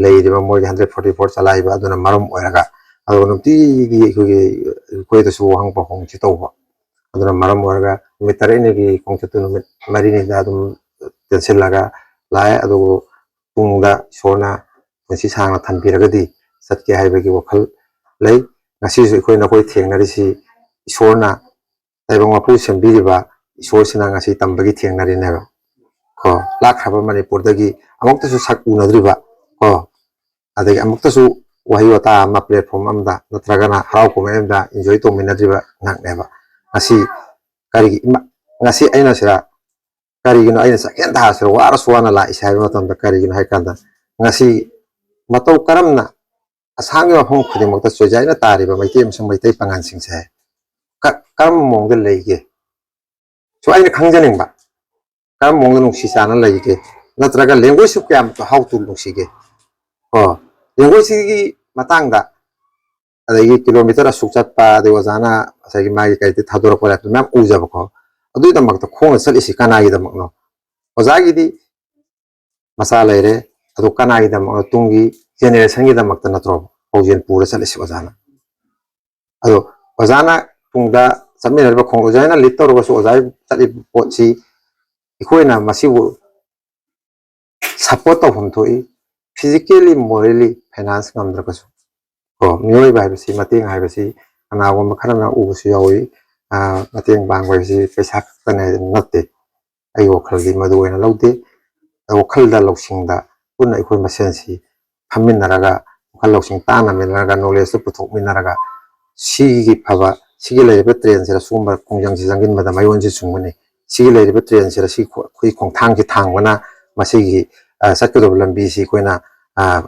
ꯂꯩꯔꯤꯕ ꯃꯣꯏꯒꯤ ꯍꯟꯗ꯭ꯔꯦꯠ ꯐꯣꯔꯇꯤ ꯐꯣꯔ ꯆꯂꯥꯏꯕ ꯑꯗꯨꯅ ꯃꯔꯝ ꯑꯣꯏꯔꯒ, ꯑꯗꯨꯒ ꯅꯨꯡꯇꯤꯒꯤ ꯑꯩꯈꯣꯏꯒꯤ, ꯑꯩꯈꯣꯏꯗꯁꯨ ꯋꯥꯍꯪ ꯄꯥꯎꯍꯪꯁꯤ ꯇꯧꯕ꯫ ꯑꯗꯨꯅ ꯃꯔꯝ ꯑꯣꯏꯔꯒ ꯅꯨꯃꯤꯠ ꯇꯔꯦꯠꯅꯤꯒꯤ ꯈꯣꯡꯆꯠꯇꯨ ꯅꯨꯃꯤꯠ ꯃꯔꯤꯅꯤꯗ ꯑꯗꯨꯝ ꯇꯦꯟꯁꯤꯜꯂꯒ ꯂꯥꯛꯑꯦ꯫ ꯑꯗꯨꯕꯨ ꯇꯨꯡꯗ ꯏꯁꯣꯔꯅ ꯄꯨꯟꯁꯤ ꯁꯥꯡꯅ ꯊꯝꯕꯤꯔꯒꯗꯤ ꯆꯠꯀꯦ ꯍꯥꯏꯕꯒꯤ ꯋꯥꯈꯜ ꯂꯩ꯫ ꯉꯁꯤꯁꯨ ꯑꯩꯈꯣꯏ ꯅꯈꯣꯏ ꯊꯦꯡꯅꯔꯤꯁꯤ ꯏꯁꯣꯔꯅ ꯇꯥꯏꯕꯪ ꯃꯄꯨ ꯁꯦꯝꯕꯤꯔꯤꯕ ꯏꯁꯣꯔꯁꯤꯅ ꯉꯁꯤ ꯇꯝꯕꯒꯤ ꯊꯦꯡꯅꯔꯤꯅꯦꯕ꯫ ꯀꯣ, ꯂꯥꯛꯈ꯭ꯔꯕ ꯃꯅꯤꯄꯨꯔꯗꯒꯤ ꯑꯃꯨꯛꯇꯁꯨ ꯁꯛ ꯎꯅꯗ꯭ꯔꯤꯕ, ꯀꯣ, ꯑꯗꯒꯤ ꯑꯃꯨꯛꯇꯁꯨ ꯋꯥꯍꯩ ꯋꯥꯇꯥ ꯑꯃ platform ꯑꯃꯗ ꯅꯠꯇ꯭ꯔꯒꯅ ꯍꯔꯥꯎ ꯀꯨꯝꯍꯩ ꯑꯃꯗ enjoy ꯇꯧꯃꯤꯟꯅꯗ꯭ꯔꯤꯕ ꯉꯥꯛꯅꯦꯕ꯫ ꯉꯁꯤ ꯀꯔꯤꯒꯤ ꯏꯃꯥ-, ꯉꯁꯤ ꯑꯩꯅ ꯁꯤꯗ ꯀꯔꯤꯒꯤꯅꯣ ꯑꯩꯅ ꯆꯥꯛꯍꯦꯟ ꯊꯥꯁꯤꯗ ꯋꯥꯔꯁꯨ ꯋꯥꯅ ꯂꯥꯛꯏꯁꯦ ꯍꯥꯏꯕ ꯃꯇꯝꯗ ꯀꯔꯤꯒꯤꯅꯣ ꯍꯥꯏ ꯀꯥꯟꯗ, ꯉꯁꯤ ꯃꯇꯧ ꯀꯔꯝꯅ ꯑꯁꯥꯝꯒꯤ ꯃꯐꯝ ꯈꯨꯗꯤꯡꯃꯛꯇ ꯆꯣꯏꯖꯥꯏꯅ ꯇꯥꯔꯤꯕ ꯃꯩꯇꯩ ꯑꯃꯁꯨꯡ ꯃꯩꯇꯩ ꯄꯥꯉꯜꯁꯤꯡꯁꯦ ꯀ-, ꯀꯔꯝꯕ ꯃꯑꯣꯡꯗ ꯂꯩꯒꯦ? ꯁꯨ ꯑꯩꯅ ꯈꯪꯖꯅꯤꯡꯕ, ꯀꯔꯝꯕ ꯃꯑꯣꯡꯗ ꯅꯨꯡꯁꯤ ꯆꯥꯟꯅ ꯂꯩꯒꯦ? ꯅꯠꯇ꯭ꯔꯒ language ꯁꯨ ꯀꯌꯥꯝ how to ꯅꯨꯡꯁꯤꯒꯦ? ꯀꯣ, language ꯁꯤꯒꯤ ꯃꯇꯥꯡꯗ, ꯑꯗꯒꯤ ꯀꯤꯂꯣꯃꯤꯇꯔ ꯑꯁꯨꯛ ꯆꯠꯄ, ꯑꯗꯩ ꯑꯣꯖꯥꯅ ꯉꯁꯥꯏꯒꯤ ꯃꯥꯒꯤ ꯀꯩꯗ ꯊꯥꯗꯣꯔꯛꯄ ꯂꯥꯏꯔꯤꯛꯇꯨ ꯃꯌꯥꯝ ꯎꯖꯕꯀꯣ, ꯑꯗꯨꯒꯤꯗꯃꯛꯇ ꯈꯣꯡꯅ ꯆꯠꯂꯤꯁꯤ ꯀꯅꯥꯒꯤꯗꯃꯛꯅꯣ? ꯑꯣꯖꯥꯒꯤꯗꯤ ꯃꯆꯥ ꯂꯩꯔꯦ, ꯑꯗꯣ ꯀꯅꯥꯒꯤꯗꯃꯛꯅꯣ? ꯇꯨꯡꯒꯤ generation ꯒꯤꯗꯃꯛꯇ ꯅꯠꯇ꯭ꯔꯣ ꯄꯥꯎꯖꯦꯜ ꯄꯨꯔ ꯆꯠꯂꯤꯁꯤ ꯑꯣꯖꯥꯅ? ꯑꯗꯣ ꯑꯣꯖꯥꯅ ꯇꯨꯡꯗ ꯆꯠꯃꯤꯟꯅꯔꯤꯕ ꯈꯣꯡ-, ꯑꯣꯖꯥꯅ lead ꯇꯧꯔꯒꯁꯨ, ꯑꯣꯖꯥꯒꯤ ꯆꯠꯂꯤꯕ ꯄꯣꯠꯁꯤ ꯑꯩꯈꯣꯏꯅ ꯃꯁꯤꯕꯨ support ꯇꯧꯐꯝ ꯊꯣꯛꯏ, physically, morally, finance ꯉꯝꯗ꯭ꯔꯒꯁꯨ꯫ ꯀꯣ, ꯃꯤꯑꯣꯏꯕ ꯍꯥꯏꯕꯁꯤ, ꯃꯇꯦꯡ ꯍꯥꯏꯕꯁꯤ ꯀꯅꯥꯒꯨꯝꯕ ꯈꯔꯅ ꯎꯕꯁꯨ ꯌꯥꯎꯏ꯫ ꯑ, ꯃꯇꯦꯡ ꯄꯥꯡꯕ ꯍꯥꯏꯕꯁꯤ ꯄꯩꯁꯥ ꯈꯛꯇꯅꯦ ꯍꯥꯏꯗꯅ ꯅꯠꯇꯦ꯫ ꯑꯩꯒꯤ ꯋꯥꯈꯜꯗꯤ ꯃꯗꯨ ꯑꯣꯏꯅ ꯂꯧꯗꯦ꯫ ꯋꯥꯈꯜꯗ, ꯂꯧꯁꯤꯡꯗ ꯄꯨꯟꯅ ꯑꯩꯈꯣꯏ ꯃꯁꯦꯟꯁꯤ ꯐꯝꯃꯤꯟꯅꯔꯒ, ꯋꯥꯈꯜ ꯂꯧꯁꯤꯡ ꯇꯥꯟꯅꯃꯤꯟꯅꯔꯒ, ꯅꯣꯂꯦꯖꯇꯨ ꯄꯨꯊꯣꯛꯃꯤꯟꯅꯔꯒ, ꯁꯤꯒꯤ ꯐꯕ, ꯁꯤꯒꯤ ꯂꯩꯔꯤꯕ ꯇ꯭ꯔꯦꯟꯁꯤꯗ ꯁꯤꯒꯨꯝꯕ ꯈꯣꯡꯖꯪꯁꯤ ꯆꯪꯁꯤꯟꯕꯗ ꯃꯌꯣꯟꯁꯤ ꯆꯨꯝꯒꯅꯤ꯫ ꯁꯤꯒꯤ ꯂꯩꯔꯤꯕ ꯇ꯭ꯔꯦꯟꯁꯤꯗ ꯁꯤ ꯈꯣ-, ꯑꯩꯈꯣꯏ ꯈꯣꯡꯊꯥꯡꯁꯤ ꯊꯥꯡꯕꯅ ꯃꯁꯤꯒꯤ, ꯑ, ꯆꯠꯀꯗꯧꯕ ꯂꯝꯕꯤꯁꯤ ꯑꯩꯈꯣꯏꯅ, ꯑ,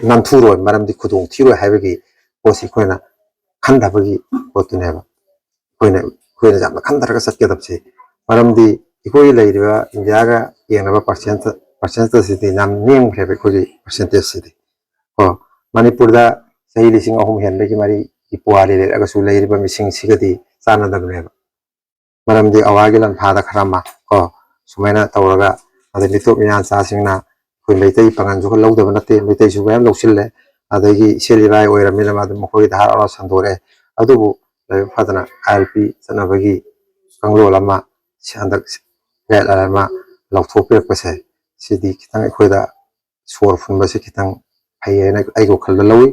ꯅꯝꯊꯨꯔꯣꯏ, ꯃꯔꯝꯗꯤ ꯈꯨꯗꯣꯡ ꯊꯤꯔꯣꯏ ꯍꯥꯏꯕꯒꯤ ꯄꯣꯠꯁꯤ ꯑꯩꯈꯣꯏꯅ ꯈꯟꯊꯕꯒꯤ ꯄꯣꯠꯇꯨꯅꯦꯕ꯫ ꯑꯩꯈꯣꯏꯅ, ꯑꯩꯈꯣꯏꯅ ꯌꯥꯝꯅ ꯈꯟꯊꯔꯒ ꯆꯠꯀꯗꯕꯁꯦ꯫ ꯃꯔꯝꯗꯤ ꯑꯩꯈꯣꯏꯒꯤ ꯂꯩꯔꯤꯕ ꯏꯟꯗꯤꯌꯥꯒ ꯌꯦꯡꯅꯕ ꯄꯥꯔꯁꯦꯟꯇ-, ꯄꯥꯔꯁꯦꯟꯇꯦꯖꯁꯤꯗꯤ ꯌꯥꯝ ꯅꯦꯝꯈ꯭ꯔꯦꯕ ꯑꯩꯈꯣꯏꯒꯤ ꯄꯥꯔꯁꯦꯟꯇꯦꯖꯁꯤꯗꯤ꯫ ꯀꯣ, ꯃꯅꯤꯄꯨꯔꯗ ꯆꯍꯤ ꯂꯤꯁꯤꯡ ꯑꯍꯨꯝ ꯍꯦꯟꯕꯒꯤ ꯃꯔꯤꯒꯤ ꯄꯨꯋꯥꯔꯤ ꯂꯩꯔꯛꯑꯒꯁꯨ ꯂꯩꯔꯤꯕ ꯃꯤꯁꯤꯡꯁꯤꯒꯗꯤ ꯆꯥꯟꯅꯗꯕꯅꯦꯕ꯫ ꯃꯔꯝꯗꯤ ꯑꯋꯥꯒꯤ ꯂꯟꯐꯥꯗ ꯈꯔ ꯑꯃ, ꯀꯣ, ꯁꯨꯃꯥꯏꯅ ꯇꯧꯔꯒ, ꯑꯗꯩ ꯃꯤꯇꯣꯞ ꯃꯤꯌꯥꯟꯆꯥꯁꯤꯡꯅ ꯑꯩꯈꯣꯏ ꯃꯩꯇꯩ ꯄꯥꯉꯜꯁꯨ ꯈꯔ ꯂꯧꯗꯕ ꯅꯠꯇꯦ, ꯃꯩꯇꯩꯁꯨ ꯃꯌꯥꯝ ꯂꯧꯁꯤꯜꯂꯦ꯫ ꯑꯗꯒꯤ ꯏꯆꯦꯜ ꯏꯕꯥꯏ ꯑꯣꯏꯔꯕꯅꯤꯅ ꯃꯥꯗꯤ ꯃꯈꯣꯏꯒꯤ ꯙꯥꯔꯥ ꯑꯣꯔ ꯁꯟꯗꯣꯔꯛꯑꯦ꯫ ꯑꯗꯨꯕꯨ ꯂꯥꯏꯕꯛ ꯐꯗꯅ ꯑꯥꯏ ꯑꯦꯜ ꯄꯤ ꯆꯠꯅꯕꯒꯤ ꯀꯥꯡꯂꯣꯟ ꯑꯃ ꯁꯤ ꯍꯟꯗꯛ ꯒꯥꯏꯗꯂꯥꯏꯟ ꯑꯃ ꯂꯧꯊꯣꯛꯄꯤꯔꯛꯄꯁꯦ, ꯁꯤꯗꯤ ꯈꯤꯇꯪ ꯑꯩꯈꯣꯏꯗ ꯁꯣꯔ ꯐꯨꯟꯕꯁꯤ ꯈꯤꯇꯪ ꯐꯩ ꯍꯥꯏꯅ ꯑꯩꯒꯤ ꯋꯥꯈꯜꯗ ꯂꯧꯏ꯫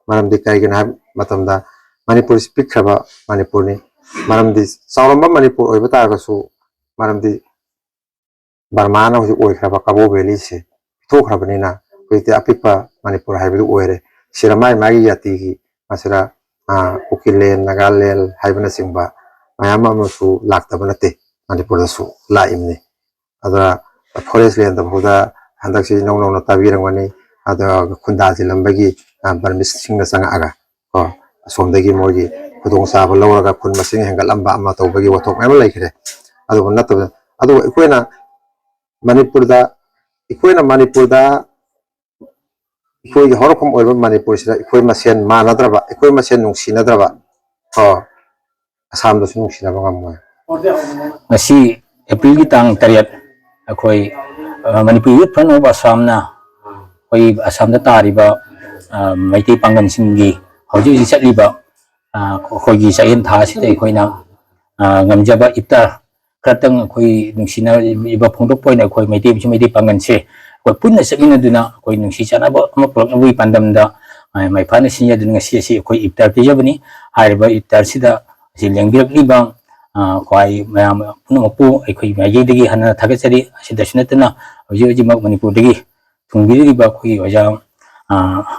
ꯃꯔꯝꯗꯤ ꯀꯔꯤꯒꯤꯅꯣ ꯍꯥꯏꯕ ꯃꯇꯝꯗ ꯃꯅꯤꯄꯨꯔꯁꯤ ꯄꯤꯛꯈ꯭ꯔꯕ ꯃꯅꯤꯄꯨꯔꯅꯤ꯫ ꯃꯔꯝꯗꯤ ꯆꯥꯎꯔꯝꯕ ꯃꯅꯤꯄꯨꯔ ꯑꯣꯏꯕ ꯇꯥꯔꯒꯁꯨ, ꯃꯔꯝꯗꯤ ꯕꯔꯃꯥꯅ ꯍꯧꯖꯤꯛ ꯑꯣꯏꯈ꯭ꯔꯕ ꯀꯕꯣ ꯚꯦꯂꯤꯁꯦ ꯄꯤꯊꯣꯛꯈ꯭ꯔꯕꯅꯤꯅ ꯍꯧꯖꯤꯛꯇꯤ ꯑꯄꯤꯛꯄ ꯃꯅꯤꯄꯨꯔ ꯍꯥꯏꯕꯗꯨ ꯑꯣꯏꯔꯦ꯫ ꯁꯤꯗ ꯃꯥꯒꯤ ꯃꯥꯒꯤ ꯖꯥꯇꯤꯒꯤ ꯃꯁꯤꯗ, ꯑ, ꯀꯨꯀꯤꯂꯦꯟ, ꯅꯥꯒꯥꯂꯦꯟ ꯍꯥꯏꯕꯅꯆꯤꯡꯕ ꯃꯌꯥꯝ ꯑꯃꯁꯨ ꯂꯥꯛꯇꯕ ꯅꯠꯇꯦ, ꯃꯅꯤꯄꯨꯔꯗꯁꯨ ꯂꯥꯛꯏꯕꯅꯤ꯫ ꯑꯗꯨꯅ ꯐꯣꯔꯦꯁ ꯂꯦꯟꯗ ꯐꯥꯎꯗ ꯍꯟꯗꯛꯁꯤ ꯏꯅꯧ ꯅꯧꯅ ꯇꯥꯕꯤꯔꯝꯒꯅꯤ꯫ ꯑꯗ ꯈꯨꯟꯗꯥ ꯊꯤꯜꯂꯝꯕꯒꯤ, ꯑ, ꯕꯔꯃꯤꯁꯁꯤꯡꯅ ꯆꯪꯉꯛꯑꯒ, ꯀꯣ, ꯑꯁꯣꯝꯗꯒꯤ ꯃꯣꯏꯒꯤ ꯈꯨꯗꯣꯡꯆꯥꯕ ꯂꯧꯔꯒ ꯈꯨꯟ ꯃꯁꯤꯡ ꯍꯦꯟꯒꯠꯂꯝꯕ ꯑꯃ ꯇꯧꯕꯒꯤ ꯋꯥꯊꯣꯛ ꯃꯌꯥꯝ ꯑꯃ ꯂꯩꯈ꯭ꯔꯦ꯫ ꯑꯗꯨꯕꯨ ꯅꯠꯇꯕ, ꯑꯗꯨꯕꯨ ꯑꯩꯈꯣꯏꯅ ꯃꯅꯤꯄꯨꯔꯗ, ꯑꯩꯈꯣꯏꯅ ꯃꯅꯤꯄꯨꯔꯗ ꯑꯩꯈꯣꯏꯒꯤ ꯍꯧꯔꯛꯐꯝ ꯑꯣꯏꯕ ꯃꯅꯤꯄꯨꯔꯁꯤꯗ ꯑꯩꯈꯣꯏ ꯃꯁꯦꯟ ꯃꯥꯟꯅꯗ꯭ꯔꯕ, ꯑꯩꯈꯣꯏ ꯃꯁꯦꯟ ꯅꯨꯡꯁꯤꯅꯗ꯭ꯔꯕ, ꯀꯣ, ꯑꯁꯥꯝꯗꯁꯨ ꯅꯨꯡꯁꯤꯅꯕ ꯉꯝꯃꯣꯏ꯫ ꯉꯁꯤ ꯑꯦꯄ꯭ꯔꯤꯜꯒꯤ ꯇꯥꯡ ꯇꯔꯦꯠ, ꯑꯩꯈꯣꯏ, ꯑ, ꯃꯅꯤꯄꯨꯔ ꯌꯨꯠ ꯐ꯭ꯔꯟ ꯑꯣꯐ ꯑꯁꯥꯝꯅ ꯑꯩꯈꯣꯏ ꯑꯁꯥꯝꯗ ꯇꯥꯔꯤꯕ, ꯑ, ꯃꯩꯇꯩ ꯄꯥꯡꯒꯜꯁꯤꯡꯒꯤ ꯍꯧꯖꯤꯛ ꯍꯧꯖꯤꯛ ꯆꯠꯂꯤꯕ, ꯑ, ꯑꯩꯈꯣꯏꯒꯤ ꯆꯥꯛꯍꯦꯟ ꯊꯥ ꯑꯁꯤꯗ ꯑꯩꯈꯣꯏꯅ, ꯑ, ꯉꯝꯖꯕ ꯏꯐꯇꯥꯔ ꯈꯔꯇꯪ ꯑꯩꯈꯣꯏ ꯅꯨꯡꯁꯤꯅꯔꯤꯕ ꯐꯣꯡꯗꯣꯛꯄ ꯑꯣꯏꯅ ꯑꯩꯈꯣꯏ ꯃꯩꯇꯩ ꯑꯃꯁꯨꯡ ꯃꯩꯇꯩ ꯄꯥꯡꯒꯜꯁꯦ ꯑꯩꯈꯣꯏ ꯄꯨꯟꯅ ꯆꯠꯃꯤꯟꯅꯗꯨꯅ ꯑꯩꯈꯣꯏ ꯅꯨꯡꯁꯤ ꯆꯥꯟꯅꯕ ꯑꯃ ꯄꯨꯔꯛꯅꯕꯒꯤ ꯄꯥꯟꯗꯝꯗ, ꯑ, ꯃꯥꯏ ꯄꯥꯛꯅ ꯁꯤꯟꯖꯗꯨꯅ ꯉꯁꯤ ꯑꯁꯤ ꯑꯩꯈꯣꯏ ꯏꯐꯇꯥꯔ ꯄꯤꯖꯕꯅꯤ꯫ ꯍꯥꯏꯔꯤꯕ ꯏꯐꯇꯥꯔꯁꯤꯗ ꯑꯁꯤ ꯂꯦꯡꯕꯤꯔꯛꯂꯤꯕ, ꯑ, ꯈ꯭ꯋꯥꯏ ꯃꯌꯥꯝ ꯄꯨꯝꯅꯃꯛꯄꯨ ꯑꯩꯈꯣꯏ ꯃꯥꯏꯀꯩꯗꯒꯤ ꯍꯟꯅ ꯊꯥꯒꯠꯆꯔꯤ꯫ ꯑꯁꯤꯗꯁꯨ ꯅꯠꯇꯅ ꯍꯧꯖꯤꯛ ꯍꯧꯖꯤꯛꯃꯛ ꯃꯅꯤꯄꯨꯔꯗꯒꯤ ꯊꯨꯡꯕꯤꯔꯤꯕ ꯑꯩꯈꯣꯏꯒꯤ ꯑꯣꯖꯥ, ꯑ,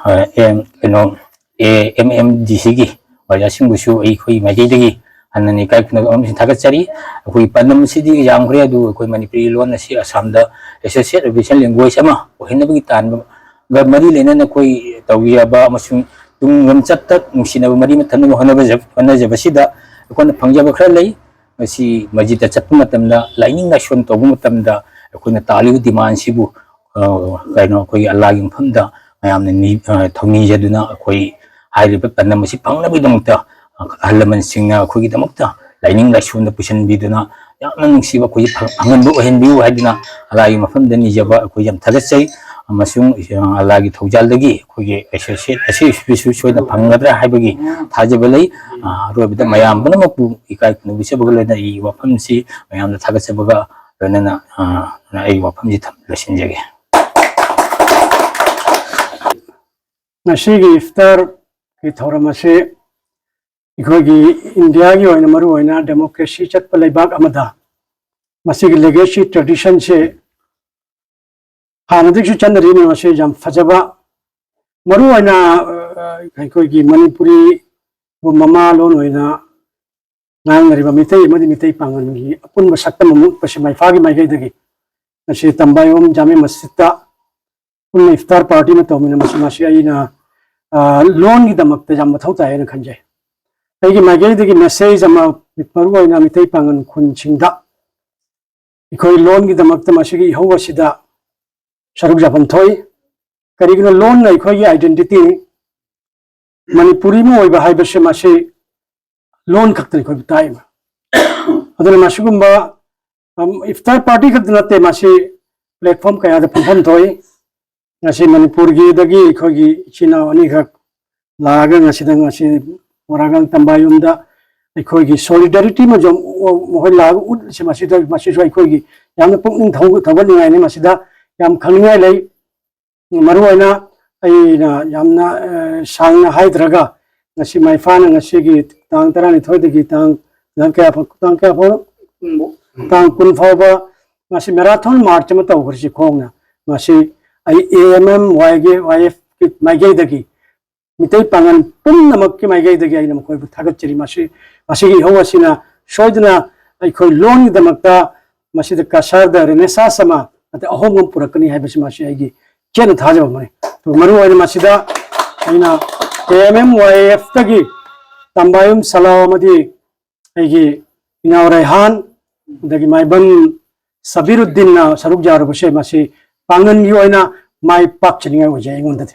ꯑ, ꯑꯦꯝ, ꯀꯩꯅꯣ, ꯑꯦ, ꯑꯦꯝ ꯑꯦꯝ ꯗꯤ ꯁꯤꯒꯤ ꯑꯣꯖꯥꯁꯤꯡꯕꯨꯁꯨ ꯑꯩꯈꯣꯏ ꯃꯥꯏꯀꯩꯗꯒꯤ ꯍꯟꯅ ꯏꯀꯥꯏ ꯈꯨꯝꯅꯕ ꯑꯃꯁꯨꯡ ꯊꯥꯒꯠꯆꯔꯤ꯫ ꯑꯩꯈꯣꯏ ꯄꯥꯟꯗꯝ ꯑꯁꯤꯗꯤ ꯌꯥꯝꯈ꯭ꯔꯦ, ꯑꯗꯨꯕꯨ ꯑꯩꯈꯣꯏ ꯃꯅꯤꯄꯨꯔꯤ ꯂꯣꯟ ꯑꯁꯤ ꯑꯁꯥꯝꯗ associate official language ꯑꯃ ꯑꯣꯏꯍꯟꯅꯕꯒꯤ ꯇꯥꯟꯕꯒ ꯃꯔꯤ ꯂꯩꯅꯅ ꯑꯩꯈꯣꯏ ꯇꯧꯖꯕ ꯑꯃꯁꯨꯡ ꯇꯨꯡ ꯂꯝꯆꯠꯇ ꯅꯨꯡꯁꯤꯅꯕ ꯃꯔꯤ ꯃꯊꯠꯅꯕ ꯍꯣꯠꯅꯕꯖ-, ꯍꯣꯠꯅꯖꯕꯁꯤꯗ ꯑꯩꯈꯣꯏꯅ ꯐꯪꯖꯕ ꯈꯔ ꯂꯩ꯫ ꯃꯁꯤ ꯃꯁꯖꯤꯗꯇ ꯆꯠꯄ ꯃꯇꯝꯗ, ꯂꯥꯏꯅꯤꯡ ꯂꯥꯏꯁꯣꯟ ꯇꯧꯕ ꯃꯇꯝꯗ ꯑꯩꯈꯣꯏꯅ ꯇꯥꯜꯂꯤꯕ demandꯁꯤꯕꯨ, ꯑ, ꯀꯩꯅꯣ, ꯑꯩꯈꯣꯏꯒꯤ ꯑꯜꯂꯥꯒꯤ ꯃꯐꯝꯗ ꯃꯌꯥꯝꯅ ꯅꯤ-, ꯑ, ꯊꯧꯅꯤꯖꯗꯨꯅ ꯑꯩꯈꯣꯏ ꯍꯥꯏꯔꯤꯕ ꯄꯥꯟꯗꯝ ꯑꯁꯤ ꯐꯪꯅꯕꯒꯤꯗꯃꯛꯇ ꯑꯍꯜ ꯂꯃꯟꯁꯤꯡꯅ ꯑꯩꯈꯣꯏꯒꯤꯗꯃꯛꯇ ꯂꯥꯏꯅꯤꯡ ꯂꯥꯏꯁꯣꯟꯗ ꯄꯨꯁꯤꯟꯕꯤꯗꯨꯅ ꯌꯥꯝꯅ ꯅꯨꯡꯁꯤꯕ ꯑꯩꯈꯣꯏꯒꯤ ꯐ-, ꯐꯪꯍꯟꯕ ꯑꯣꯏꯍꯟꯕꯤꯌꯨ ꯍꯥꯏꯗꯨꯅ ꯑꯜꯂꯥꯒꯤ ꯃꯐꯝꯗ ꯅꯤꯖꯕ ꯑꯩꯈꯣꯏ ꯌꯥꯝ ꯊꯥꯒꯠꯆꯩ꯫ ꯑꯃꯁꯨꯡ, ꯑ, ꯑꯜꯂꯥꯒꯤ ꯊꯧꯖꯥꯜꯗꯒꯤ ꯑꯩꯈꯣꯏꯒꯤ ꯑꯁꯤ-, ꯑꯁꯤ-, ꯑꯁꯤꯁꯨ ꯁꯣꯏꯗꯅ ꯐꯪꯒꯗ꯭ꯔꯥ ꯍꯥꯏꯕꯒꯤ ꯊꯥꯖꯕ ꯂꯩ꯫ ꯑ, ꯑꯔꯣꯏꯕꯗ ꯃꯌꯥꯝ ꯄꯨꯝꯅꯃꯛꯄꯨ ꯏꯀꯥꯏ ꯈꯨꯝꯅꯕ ꯎꯠꯆꯕꯒ ꯂꯣꯏꯅꯅ ꯑꯩꯒꯤ ꯋꯥꯐꯝꯁꯤ ꯃꯌꯥꯝꯗ ꯊꯥꯒꯠꯆꯕꯒ ꯂꯣꯏꯅꯅ, ꯑ, ꯑꯩꯒꯤ ꯋꯥꯐꯝꯁꯤ ꯊꯝ-, ꯂꯣꯏꯁꯤꯟꯖꯒꯦ꯫ ꯉꯁꯤꯒꯤ ꯏꯐꯇꯥꯔꯒꯤ ꯊꯧꯔꯝ ꯑꯁꯤ ꯑꯩꯈꯣꯏꯒꯤ ꯏꯟꯗꯤꯌꯥꯒꯤ ꯑꯣꯏꯅ ꯃꯔꯨꯑꯣꯏꯅ democracy ꯆꯠꯄ ꯂꯩꯕꯥꯛ ꯑꯃꯗ ꯃꯁꯤꯒꯤ legacy traditionꯁꯦ ꯍꯥꯟꯅꯗꯒꯤꯁꯨ ꯆꯠꯅꯔꯤꯅꯤ꯫ ꯃꯁꯤ ꯌꯥꯝ ꯐꯖꯕ, ꯃꯔꯨꯑꯣꯏꯅ, ꯑ, ꯑꯩꯈꯣꯏꯒꯤ ꯃꯅꯤꯄꯨꯔꯤꯕꯨ ꯃꯃꯥ ꯂꯣꯟ ꯑꯣꯏꯅ ꯉꯥꯡꯅꯔꯤꯕ ꯃꯤꯇꯩ ꯑꯃꯗꯤ ꯃꯤꯇꯩ ꯄꯥꯉꯜꯒꯤ ꯑꯄꯨꯟꯕ ꯁꯛꯇꯝ ꯑꯃ ꯎꯠꯄꯁꯤ ꯃꯥꯏꯐꯥꯒꯤ ꯃꯥꯏꯀꯩꯗꯒꯤ ꯉꯁꯤ ꯇꯝꯕꯥꯏꯌꯣꯝ ꯖꯥꯃꯦ ꯃꯁꯖꯤꯠꯇ ꯄꯨꯟꯅ ꯏꯐꯇꯥꯔ party ꯑꯃ ꯇꯧꯃꯤꯟꯅꯕꯁꯤ ꯃꯁꯤ ꯑꯩꯅ, ꯑ, ꯂꯣꯟꯒꯤꯗꯃꯛꯇ ꯌꯥꯝ ꯃꯊꯧ ꯇꯥꯏ ꯍꯥꯏꯅ ꯈꯟꯖꯩ꯫ ꯑꯩꯒꯤ ꯃꯥꯏꯀꯩꯗꯒꯤ message ꯑꯃ ꯃꯔꯨꯑꯣꯏꯅ ꯃꯤꯇꯩ ꯄꯥꯉꯜ ꯈꯨꯟꯁꯤꯡꯗ ꯑꯩꯈꯣꯏ ꯂꯣꯟꯒꯤꯗꯃꯛꯇ ꯃꯁꯤꯒꯤ ꯏꯍꯧ ꯑꯁꯤꯗ ꯁꯔꯨꯛ ꯌꯥꯐꯝ ꯊꯣꯛꯏ꯫ ꯀꯔꯤꯒꯤꯅꯣ, ꯂꯣꯟꯅ ꯑꯩꯈꯣꯏꯒꯤ identityꯅꯤ꯫ ꯃꯅꯤꯄꯨꯔꯤ ꯑꯃ ꯑꯣꯏꯕ ꯍꯥꯏꯕꯁꯤ ꯃꯁꯤ ꯂꯣꯟ ꯈꯛꯇꯅꯤ ꯑꯩꯈꯣꯏꯕꯨ ꯇꯥꯛꯏꯕ꯫ ꯑꯗꯨꯅ ꯃꯁꯤꯒꯨꯝꯕ, ꯑꯝ, ꯏꯐꯇꯥꯔ party ꯈꯛꯇ ꯅꯠꯇꯦ, ꯃꯁꯤ platform ꯀꯌꯥꯗ ꯐꯝꯐꯝ ꯊꯣꯛꯏ꯫ ꯉꯁꯤ ꯃꯅꯤꯄꯨꯔꯒꯤꯗꯒꯤ ꯑꯩꯈꯣꯏꯒꯤ ꯏꯆꯤꯟ ꯏꯅꯥꯎ ꯑꯅꯤꯈꯛ ꯂꯥꯛꯑꯒ ꯉꯁꯤꯗ, ꯉꯁꯤ ꯃꯣꯔꯥꯒꯥꯡ ꯇꯝꯕꯥꯌꯨꯝꯗ ꯑꯩꯈꯣꯏꯒꯤ solidarity ꯑꯃ ꯃꯈꯣꯏ ꯂꯥꯛꯑꯒ ꯎꯠꯂꯤꯁꯦ, ꯃꯁꯤꯗ, ꯃꯁꯤꯁꯨ ꯑꯩꯈꯣꯏꯒꯤ ꯌꯥꯝꯅ ꯄꯨꯛꯅꯤꯡ ꯊꯧ-, ꯊꯧꯒꯠꯅꯤꯡꯉꯥꯏꯅꯤ꯫ ꯃꯁꯤꯗ ꯌꯥꯝ ꯈꯪꯅꯤꯡꯉꯥꯏ ꯂꯩ꯫ ꯃꯔꯨꯑꯣꯏꯅ ꯑꯩꯅ ꯌꯥꯝꯅ, ꯑ, ꯁꯥꯡꯅ ꯍꯥꯏꯗ꯭ꯔꯒ, ꯉꯁꯤ ꯃꯥꯏꯐꯥꯅ ꯉꯁꯤꯒꯤ ꯇꯥꯡ ꯇꯔꯥꯅꯤꯊꯣꯏꯗꯒꯤ ꯇꯥꯡ, ꯇꯥꯡ ꯀꯌꯥ ꯐꯥꯎ, ꯇꯥꯡ ꯀꯌꯥ ꯐꯥꯎ? ꯇꯥꯡ ꯀꯨꯟ ꯐꯥꯎꯕ ꯉꯁꯤ marathon march ꯑꯃ ꯇꯧꯈ꯭ꯔꯁꯤ ꯈꯣꯡꯅ꯫ ꯃꯁꯤ ꯑꯩ ꯑꯦ ꯑꯦꯝ ꯑꯦꯝ ꯋꯥꯏꯒꯤ ꯋꯥꯏ ꯑꯦꯐꯀꯤ ꯃꯥꯏꯀꯩꯗꯒꯤ, ꯃꯤꯇꯩ ꯄꯥꯡꯒꯜ ꯄꯨꯝꯅꯃꯛꯀꯤ ꯃꯥꯏꯀꯩꯗꯒꯤ ꯑꯩꯅ ꯃꯈꯣꯏꯕꯨ ꯊꯥꯒꯠꯆꯔꯤ꯫ ꯃꯁꯤ, ꯃꯁꯤꯒꯤ ꯏꯍꯧ ꯑꯁꯤꯅ ꯁꯣꯏꯗꯅ ꯑꯩꯈꯣꯏ ꯂꯣꯟꯒꯤꯗꯃꯛꯇ ꯃꯁꯤꯗ ꯀꯁꯥꯔꯗ ꯔꯦꯅꯦꯁꯥꯟꯁ ꯑꯃ, ꯑꯗ ꯑꯍꯣꯡꯕ ꯑꯃ ꯄꯨꯔꯛꯀꯅꯤ ꯍꯥꯏꯕꯁꯤ ꯃꯁꯤ ꯑꯩꯒꯤ ꯆꯦꯠꯅ ꯊꯥꯖꯕ ꯑꯃꯅꯤ꯫ ꯑꯗꯨꯒ ꯃꯔꯨꯑꯣꯏꯅ ꯃꯁꯤꯗ ꯑꯩꯅ ꯑꯦ ꯑꯦꯝ ꯑꯦꯝ ꯋꯥꯏ ꯑꯦꯐꯇꯒꯤ ꯇꯝꯕꯥꯌꯨꯝ ꯁꯂꯥꯎ ꯑꯃꯗꯤ ꯑꯩꯒꯤ ꯏꯅꯥꯎ ꯔꯩꯍꯥꯟ, ꯑꯗꯒꯤ ꯃꯥꯏꯕꯝ ꯁꯕꯤꯔꯨꯗꯤꯟꯅ ꯁꯔꯨꯛ ꯌꯥꯔꯨꯕꯁꯦ ꯃꯁꯤ ꯄꯥꯡꯒꯜꯒꯤ ꯑꯣꯏꯅ ꯃꯥꯏ ꯄꯥꯛꯆꯅꯤꯡꯉꯥꯏ ꯑꯣꯏꯖꯩ ꯑꯩꯉꯣꯟꯗꯗꯤ꯫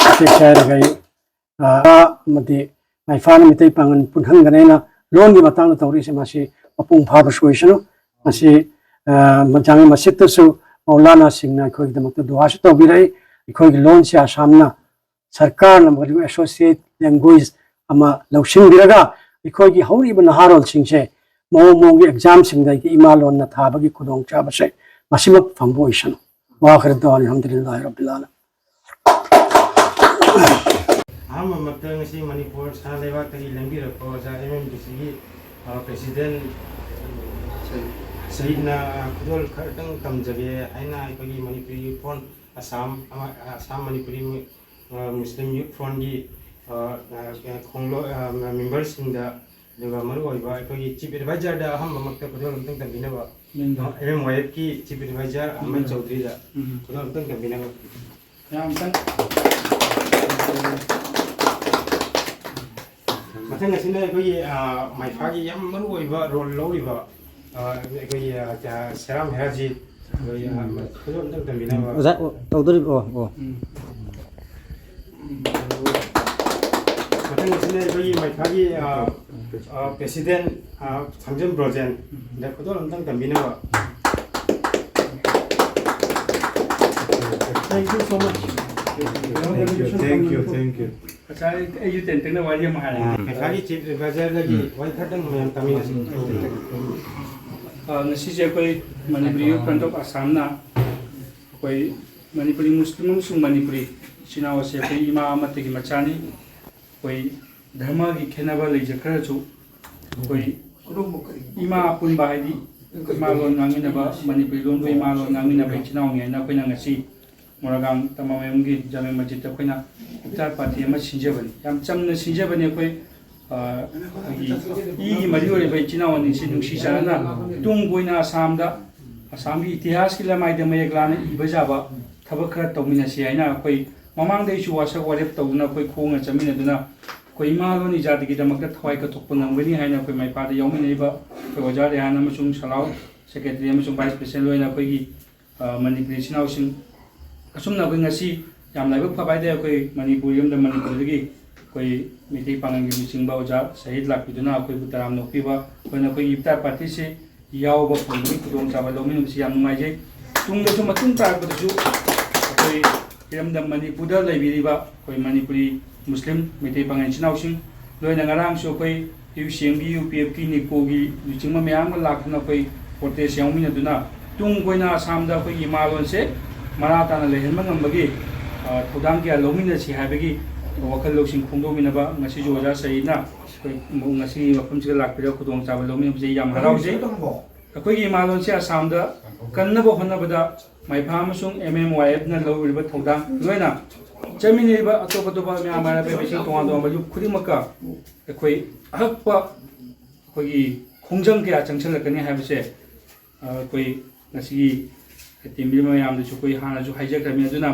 ꯑꯁꯤ ꯍꯥꯏꯔꯒ ꯑꯩ, ꯑ, ꯑꯃꯗꯤ ꯃꯥꯏꯐꯥꯅ ꯃꯤꯇꯩ ꯄꯥꯡꯒꯜ ꯄꯨꯟꯍꯟꯒꯅꯦꯅ ꯂꯣꯟꯒꯤ ꯃꯇꯥꯡꯗ ꯇꯧꯔꯤꯁꯦ ꯃꯁꯤ ꯃꯄꯨꯡ ꯐꯥꯕꯁꯨ ꯑꯣꯏꯁꯅꯨ꯫ ꯃꯁꯤ, ꯑ, ꯃꯖꯥꯃꯤ ꯃꯁꯖꯤꯠꯇꯁꯨ ꯃꯧꯂꯥꯅꯥꯁꯤꯡꯅ ꯑꯩꯈꯣꯏꯒꯤꯗꯃꯛꯇ ꯗꯨꯋꯥꯁꯨ ꯇꯧꯕꯤꯔꯛꯏ꯫ ꯑꯩꯈꯣꯏꯒꯤ ꯂꯣꯟꯁꯤ ꯑꯁꯥꯝꯅ ꯁꯔꯀꯥꯔꯅ ꯃꯗꯨ ꯑꯦꯁꯣꯁꯤꯌꯦꯠ ꯂꯦꯡꯒ꯭ꯋꯦꯖ ꯑꯃ ꯂꯧꯁꯤꯟꯕꯤꯔꯒ ꯑꯩꯈꯣꯏꯒꯤ ꯍꯧꯔꯤꯕ ꯅꯍꯥꯔꯣꯜꯁꯤꯡꯁꯦ ꯃꯑꯣꯡ ꯃꯑꯣꯡꯒꯤ ꯑꯦꯛꯖꯥꯝꯁꯤꯡꯗ ꯑꯩꯒꯤ ꯏꯃꯥ ꯂꯣꯟꯅ ꯊꯥꯕꯒꯤ ꯈꯨꯗꯣꯡꯆꯥꯕꯁꯦ ꯃꯁꯤꯃꯛ ꯐꯪꯕ ꯑꯣꯏꯁꯅꯨ꯫ ꯋꯥꯈꯔ ꯗꯋꯥꯅꯤ, ꯑꯜꯍꯝꯗꯨꯂꯤꯜꯂꯥꯍꯤ ꯔꯕꯤꯜ ꯑꯥꯂꯃꯤꯟ꯫ ꯑꯍꯥꯟꯕꯃꯛꯇ ꯉꯁꯤ ꯃꯅꯤꯄꯨꯔ ꯁꯅꯥ ꯂꯩꯕꯥꯛꯇꯒꯤ ꯂꯦꯡꯕꯤꯔꯛꯄ ꯑꯣꯖꯥ ꯑꯦꯝ ꯑꯦꯝ ꯗꯤ ꯁꯤꯒꯤ, ꯑ, ꯄ꯭ꯔꯦꯁꯤꯗꯦꯟ ꯁꯍꯤꯗꯅ, ꯑ, ꯈꯨꯗꯣꯜ ꯈꯔꯇꯪ ꯇꯝꯖꯒꯦ ꯍꯥꯏꯅ ꯑꯩꯈꯣꯏꯒꯤ ꯃꯅꯤꯄꯨꯔꯤ ꯐꯣꯟ ꯑꯁꯥꯝ ꯑꯃ-, ꯑꯁꯥꯝ ꯃꯅꯤꯄꯨꯔꯤ ꯃꯨ-, ꯑ, ꯃꯨꯁꯂꯤꯝ ꯌꯨꯠ ꯐ꯭ꯔꯣꯟꯒꯤ, ꯑ, ꯑ, ꯈꯣꯡꯂꯣ-, ꯑ, ꯃꯦꯝꯕꯔꯁꯤꯡꯗ, ꯑꯗꯨꯒ ꯃꯔꯨꯑꯣꯏꯕ ꯑꯩꯈꯣꯏꯒꯤ ꯆꯤꯐ ꯑꯦꯗꯚꯥꯏꯖꯔꯗ ꯑꯍꯥꯟꯕꯃꯛꯇ ꯈꯨꯗꯣꯜ ꯑꯝꯇꯪ ꯇꯝꯕꯤꯅꯕ ꯃꯤꯡꯗꯣ? ꯑꯦꯝ ꯑꯦꯝ ꯋꯥꯏ ꯑꯦꯐꯀꯤ ꯆꯤꯐ ꯑꯦꯗꯚꯥꯏꯖꯔ ꯑꯃꯟ ꯎꯝ꯫ ꯆꯧꯗ꯭ꯔꯤꯗ ꯎꯝ꯫ ꯈꯨꯗꯣꯜ ꯑꯝꯇꯪ ꯇꯝꯕꯤꯅꯕ꯫ ꯌꯥꯝ ꯆꯪ-, ꯃꯊꯪ ꯑꯁꯤꯅ ꯑꯩꯈꯣꯏꯒꯤ, ꯑ, ꯃꯥꯏꯐꯥꯒꯤ ꯌꯥꯝ ꯃꯔꯨꯑꯣꯏꯕ ꯔꯣꯜ ꯂꯧꯔꯤꯕ, ꯑ, ꯑꯩꯈꯣꯏꯒꯤ, ꯑ, ꯁꯦꯔꯥꯝ ꯍꯦꯔꯥꯖꯤ, ꯑꯩꯈꯣꯏꯒꯤ, ꯑ, ꯈꯨꯗꯣꯜ ꯑꯝꯇꯪ ꯇꯝꯕꯤꯅꯕ꯫ ꯑꯣꯖꯥ, ꯑꯣ, ꯇꯧꯗꯣꯔꯤꯕꯣ? ꯑꯣ, ꯑꯣ꯫ ꯎꯝ꯫ ꯃꯊꯪ ꯑꯁꯤꯅ ꯑꯩꯈꯣꯏꯒꯤ ꯃꯥꯏꯐꯥꯒꯤ, ꯑ, ꯑ, ꯄ꯭ꯔꯦꯁꯤꯗꯦꯟ, ꯑ, ꯁꯪꯖꯝ ꯕ꯭ꯔꯣꯖꯦꯟ, ꯗ ꯈꯨꯗꯣꯜ ꯑꯝꯇꯪ ꯇꯝꯕꯤꯅꯕ꯫ Thank you so much. Thank you, thank you, thank you. ꯉꯁꯥꯏ ꯑꯩꯁꯨ ꯇꯦꯟꯇꯛꯅ ꯋꯥꯔꯤ ꯑꯃ ꯍꯥꯏꯔꯒꯦ꯫ ꯎꯝ꯫ ꯉꯁꯥꯏꯒꯤ ꯆꯤꯐ ꯑꯦꯗꯚꯥꯏꯖꯔꯗꯒꯤ ꯎꯝ꯫ ꯋꯥꯔꯤ ꯈꯔꯇꯪ ꯃꯌꯥꯝ ꯇꯥꯃꯤꯟꯅꯁꯤ꯫ ꯑ, ꯉꯁꯤꯁꯦ ꯑꯩꯈꯣꯏ ꯃꯅꯤꯄꯨꯔꯤ ꯌꯨꯠ ꯐ꯭ꯔꯟꯠ ꯑꯣꯐ ꯑꯁꯥꯝꯅ ꯑꯩꯈꯣꯏ ꯃꯅꯤꯄꯨꯔꯤ ꯃꯨꯁꯂꯤꯝ ꯑꯃꯁꯨꯡ ꯃꯅꯤꯄꯨꯔꯤ ꯏꯆꯤꯟ ꯏꯅꯥꯎ ꯑꯁꯦ ꯑꯩꯈꯣꯏ ꯏꯃꯥ ꯑꯃꯠꯇꯒꯤ ꯃꯆꯥꯅꯤ꯫ ꯑꯩꯈꯣꯏ ꯙꯔꯃꯒꯤ ꯈꯦꯠꯅꯕ ꯂꯩꯖꯈ꯭ꯔꯁꯨ ꯑꯩꯈꯣꯏ ꯏꯃꯥ ꯑꯄꯨꯟꯕ ꯍꯥꯏꯗꯤ ꯏꯃꯥ ꯂꯣꯟ ꯉꯥꯡꯃꯤꯟꯅꯕ, ꯃꯅꯤꯄꯨꯔꯤ ꯂꯣꯟꯕꯨ ꯏꯃꯥ ꯂꯣꯟ ꯉꯥꯡꯃꯤꯟꯅꯕ ꯏꯆꯤꯟ ꯏꯅꯥꯎꯅꯤ ꯍꯥꯏꯅ ꯑꯩꯈꯣꯏꯅ ꯉꯁꯤ ꯃꯣꯔꯥꯒꯥꯡ ꯇꯃꯥꯃꯌꯨꯝꯒꯤ ꯖꯥꯃꯦ ꯃꯁꯖꯤꯗꯇ ꯑꯩꯈꯣꯏꯅ ꯏꯐꯇꯥꯔ ꯄꯥꯔꯇꯤ ꯑꯃ ꯁꯤꯟꯖꯕꯅꯤ꯫ ꯌꯥꯝ ꯆꯝꯅ ꯁꯤꯟꯖꯕꯅꯤ꯫ ꯑꯩꯈꯣꯏ, ꯑ, ꯑꯩꯈꯣꯏꯒꯤ ꯏꯒꯤ ꯃꯔꯤ ꯑꯣꯏꯔꯤꯕ ꯏꯆꯤꯟ ꯏꯅꯥꯎ ꯑꯅꯤꯁꯤ ꯅꯨꯡꯁꯤ ꯆꯥꯟꯅꯅ ꯇꯨꯡ ꯀꯣꯏꯅ ꯑꯁꯥꯝꯗ, ꯑꯁꯥꯝꯒꯤ ꯏꯇꯤꯍꯥꯁꯀꯤ ꯂꯃꯥꯏꯗ ꯃꯌꯦꯛ ꯂꯥꯅ ꯏꯕ ꯌꯥꯕ ꯊꯕꯛ ꯈꯔ ꯇꯧꯃꯤꯟꯅꯁꯤ ꯍꯥꯏꯅ ꯑꯩꯈꯣꯏ ꯃꯃꯥꯡꯗꯩꯁꯨ ꯋꯥꯁꯛ ꯋꯥꯔꯦꯞ ꯇꯧꯗꯨꯅ ꯑꯩꯈꯣꯏ ꯈꯣꯡꯅ ꯆꯠꯃꯤꯟꯅꯗꯨꯅ ꯑꯩꯈꯣꯏ ꯏꯃꯥ ꯂꯣꯟ ꯏꯖꯥꯇꯤꯒꯤꯗꯃꯛꯇ ꯊꯋꯥꯏ ꯀꯠꯊꯣꯛꯄ ꯉꯝꯒꯅꯤ ꯍꯥꯏꯅ ꯑꯩꯈꯣꯏ ꯃꯥꯏꯄꯥꯗ ꯌꯥꯎꯃꯤꯟꯅꯔꯤꯕ ꯑꯩꯈꯣꯏ ꯑꯣꯖꯥ ꯔꯦꯍꯥꯟ ꯑꯃꯁꯨꯡ ꯁꯂꯥꯎ, ꯁꯦꯀ꯭ꯔꯦꯇꯔꯤ ꯑꯃꯁꯨꯡ ꯚꯥꯏꯁ ꯄ꯭ꯔꯦꯁꯤꯗꯦꯟ ꯂꯣꯏꯅ ꯑꯩꯈꯣꯏꯒꯤ, ꯑ, ꯃꯅꯤꯄꯨꯔꯤ ꯏꯆꯤꯟ ꯏꯅꯥꯎꯁꯤꯡ, ꯑꯁꯨꯝꯅ ꯑꯩꯈꯣꯏ ꯉꯁꯤ ꯌꯥꯝ ꯂꯥꯏꯕꯛ ꯐꯕ ꯍꯥꯏꯇꯥꯔꯦ, ꯑꯩꯈꯣꯏ ꯃꯅꯤꯄꯨꯔ ꯏꯔꯝꯗꯝ ꯃꯅꯤꯄꯨꯔꯗꯒꯤ ꯑꯩꯈꯣꯏ ꯃꯩꯇꯩ ꯄꯥꯉꯜꯒꯤ ꯂꯨꯆꯤꯡꯕ ꯑꯣꯖꯥ ꯁꯍꯤꯗ ꯂꯥꯛꯄꯤꯗꯨꯅ ꯑꯩꯈꯣꯏꯕꯨ ꯇꯔꯥꯝꯅ ꯑꯣꯛꯄꯤꯕ, ꯑꯩꯈꯣꯏꯅ ꯑꯩꯈꯣꯏꯒꯤ ꯏꯐꯇꯥꯔ ꯄꯥꯔꯇꯤꯁꯤ ꯌꯥꯎꯕ ꯐꯪꯕꯒꯤ ꯈꯨꯗꯣꯡꯆꯥꯕ ꯂꯧꯃꯤꯟꯅꯕꯁꯤ ꯌꯥꯝ ꯅꯨꯡꯉꯥꯏꯖꯩ꯫ ꯇꯨꯡꯗꯁꯨ, ꯃꯇꯨꯡ ꯇꯥꯔꯛꯄꯗꯁꯨ ꯑꯩꯈꯣꯏ ꯏꯔꯝꯗꯝ ꯃꯅꯤꯄꯨꯔꯗ ꯂꯩꯕꯤꯔꯤꯕ ꯑꯩꯈꯣꯏ ꯃꯅꯤꯄꯨꯔꯤ ꯃꯨꯁꯂꯤꯝ ꯃꯩꯇꯩ ꯄꯥꯉꯜ ꯏꯆꯤꯟ ꯏꯅꯥꯎꯁꯤꯡ, ꯂꯣꯏꯅ ꯉꯔꯥꯡꯁꯨ ꯑꯩꯈꯣꯏ ꯌꯨ ꯁꯤ ꯑꯦꯝꯒꯤ, ꯌꯨ ꯄꯤ ꯑꯦꯐꯀꯤ, ꯅꯤꯀꯣꯒꯤ ꯂꯨꯆꯤꯡꯕ ꯃꯌꯥꯝ ꯑꯃ ꯂꯥꯛꯇꯨꯅ ꯑꯩꯈꯣꯏ ꯄ꯭ꯔꯣꯇꯦꯁ ꯌꯥꯎꯃꯤꯟꯅꯗꯨꯅ ꯇꯨꯡ ꯀꯣꯏꯅ ꯑꯁꯥꯝꯗ ꯑꯩꯈꯣꯏꯒꯤ ꯏꯃꯥ ꯂꯣꯟꯁꯦ ꯃꯔꯥ ꯇꯥꯅ ꯂꯩꯍꯟꯕ ꯉꯝꯕꯒꯤ, ꯑ, ꯊꯧꯗꯥꯡ ꯀꯌꯥ ꯂꯧꯃꯤꯟꯅꯁꯤ ꯍꯥꯏꯕꯒꯤ ꯋꯥꯈꯜ ꯂꯧꯁꯤꯡ ꯐꯣꯡꯗꯣꯛꯃꯤꯟꯅꯕ ꯉꯁꯤꯁꯨ ꯑꯣꯖꯥ ꯁꯍꯤꯗꯅ ꯑꯩꯈꯣꯏ ꯉꯁꯤꯒꯤ ꯃꯐꯝꯁꯤꯗ ꯂꯥꯛꯄꯤꯔꯒ ꯈꯨꯗꯣꯡꯆꯥꯕ ꯂꯧꯃꯤꯟꯅꯕꯁꯦ ꯑꯩ ꯌꯥꯝ ꯍꯔꯥꯎꯖꯩ꯫ ꯑꯩꯈꯣꯏꯒꯤ ꯏꯃꯥ ꯂꯣꯟꯁꯦ ꯑꯁꯥꯝꯗ ꯀꯟꯅꯕ ꯍꯣꯠꯅꯕꯗ ꯃꯥꯏꯐꯥ ꯑꯃꯁꯨꯡ ꯑꯦꯝ ꯑꯦꯝ ꯋꯥꯏ ꯑꯦꯐꯅ ꯂꯧꯔꯤꯕ ꯊꯧꯗꯥꯡ, ꯂꯣꯏꯅ ꯆꯠꯃꯤꯟꯅꯔꯤꯕ ꯑꯇꯣꯞ ꯑꯇꯣꯞꯄ ꯃꯌꯥꯝ ꯃꯥꯏꯔꯥ ꯄꯥꯏꯕꯤꯁꯤꯡ, ꯇꯣꯉꯥꯟ ꯇꯣꯉꯥꯟꯕ ꯂꯨꯞ ꯈꯨꯗꯤꯡꯃꯛꯀ ꯑꯩꯈꯣꯏ ꯑꯍꯛꯄ ꯑꯩꯈꯣꯏꯒꯤ ꯈꯣꯡꯖꯪ ꯀꯌꯥ ꯆꯪꯁꯤꯜꯂꯛꯀꯅꯤ ꯍꯥꯏꯕꯁꯦ, ꯑ, ꯑꯩꯈꯣꯏ ꯉꯁꯤꯒꯤ ꯇꯤꯝ ꯃꯌꯥꯝꯗꯁꯨ ꯑꯩꯈꯣꯏ ꯍꯥꯟꯅꯁꯨ ꯍꯥꯏꯖꯈ꯭ꯔꯕꯅꯤ꯫ ꯑꯗꯨꯅ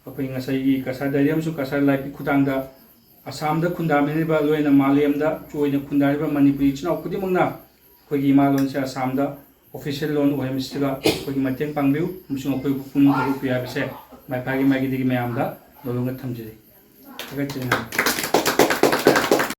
ꯑꯩꯈꯣꯏ ꯉꯁꯥꯏꯒꯤ ꯀꯁꯥꯔ ꯗꯥꯏꯔꯤ ꯑꯃꯁꯨꯡ ꯀꯁꯥꯔ ꯂꯥꯏꯐꯀꯤ ꯈꯨꯠꯊꯥꯡꯗ ꯑꯁꯥꯝꯗ ꯈꯨꯟꯗꯥꯃꯤꯟꯅꯔꯤꯕ, ꯂꯣꯏꯅ ꯃꯥꯂꯦꯝꯗ ꯆꯣꯏꯅ ꯈꯨꯟꯗꯥꯔꯤꯕ ꯃꯅꯤꯄꯨꯔꯤ ꯏꯆꯤꯟ ꯏꯅꯥꯎ ꯈꯨꯗꯤꯡꯃꯛꯅ ꯑꯩꯈꯣꯏꯒꯤ ꯏꯃꯥ ꯂꯣꯟꯁꯦ ꯑꯁꯥꯝꯗ ꯑꯣꯐꯤꯁꯤꯌꯦꯜ ꯂꯣꯟ ꯑꯣꯏꯍꯟꯕꯁꯤꯗ ꯑꯩꯈꯣꯏꯒꯤ ꯃꯇꯦꯡ ꯄꯥꯡꯕꯤꯌꯨ ꯑꯃꯁꯨꯡ ꯑꯩꯈꯣꯏꯕꯨ ꯄꯨꯛꯅꯤꯡ ꯊꯧꯒꯠꯄꯤꯌꯨ ꯍꯥꯏꯕꯁꯦ ꯃꯥꯏꯐꯥꯒꯤ ꯃꯥꯏꯀꯩꯗꯒꯤ ꯃꯌꯥꯝꯗ ꯅꯣꯂꯨꯛꯅ ꯊꯝꯖꯔꯤ꯫ ꯊꯥꯒꯠꯆꯔꯤ꯫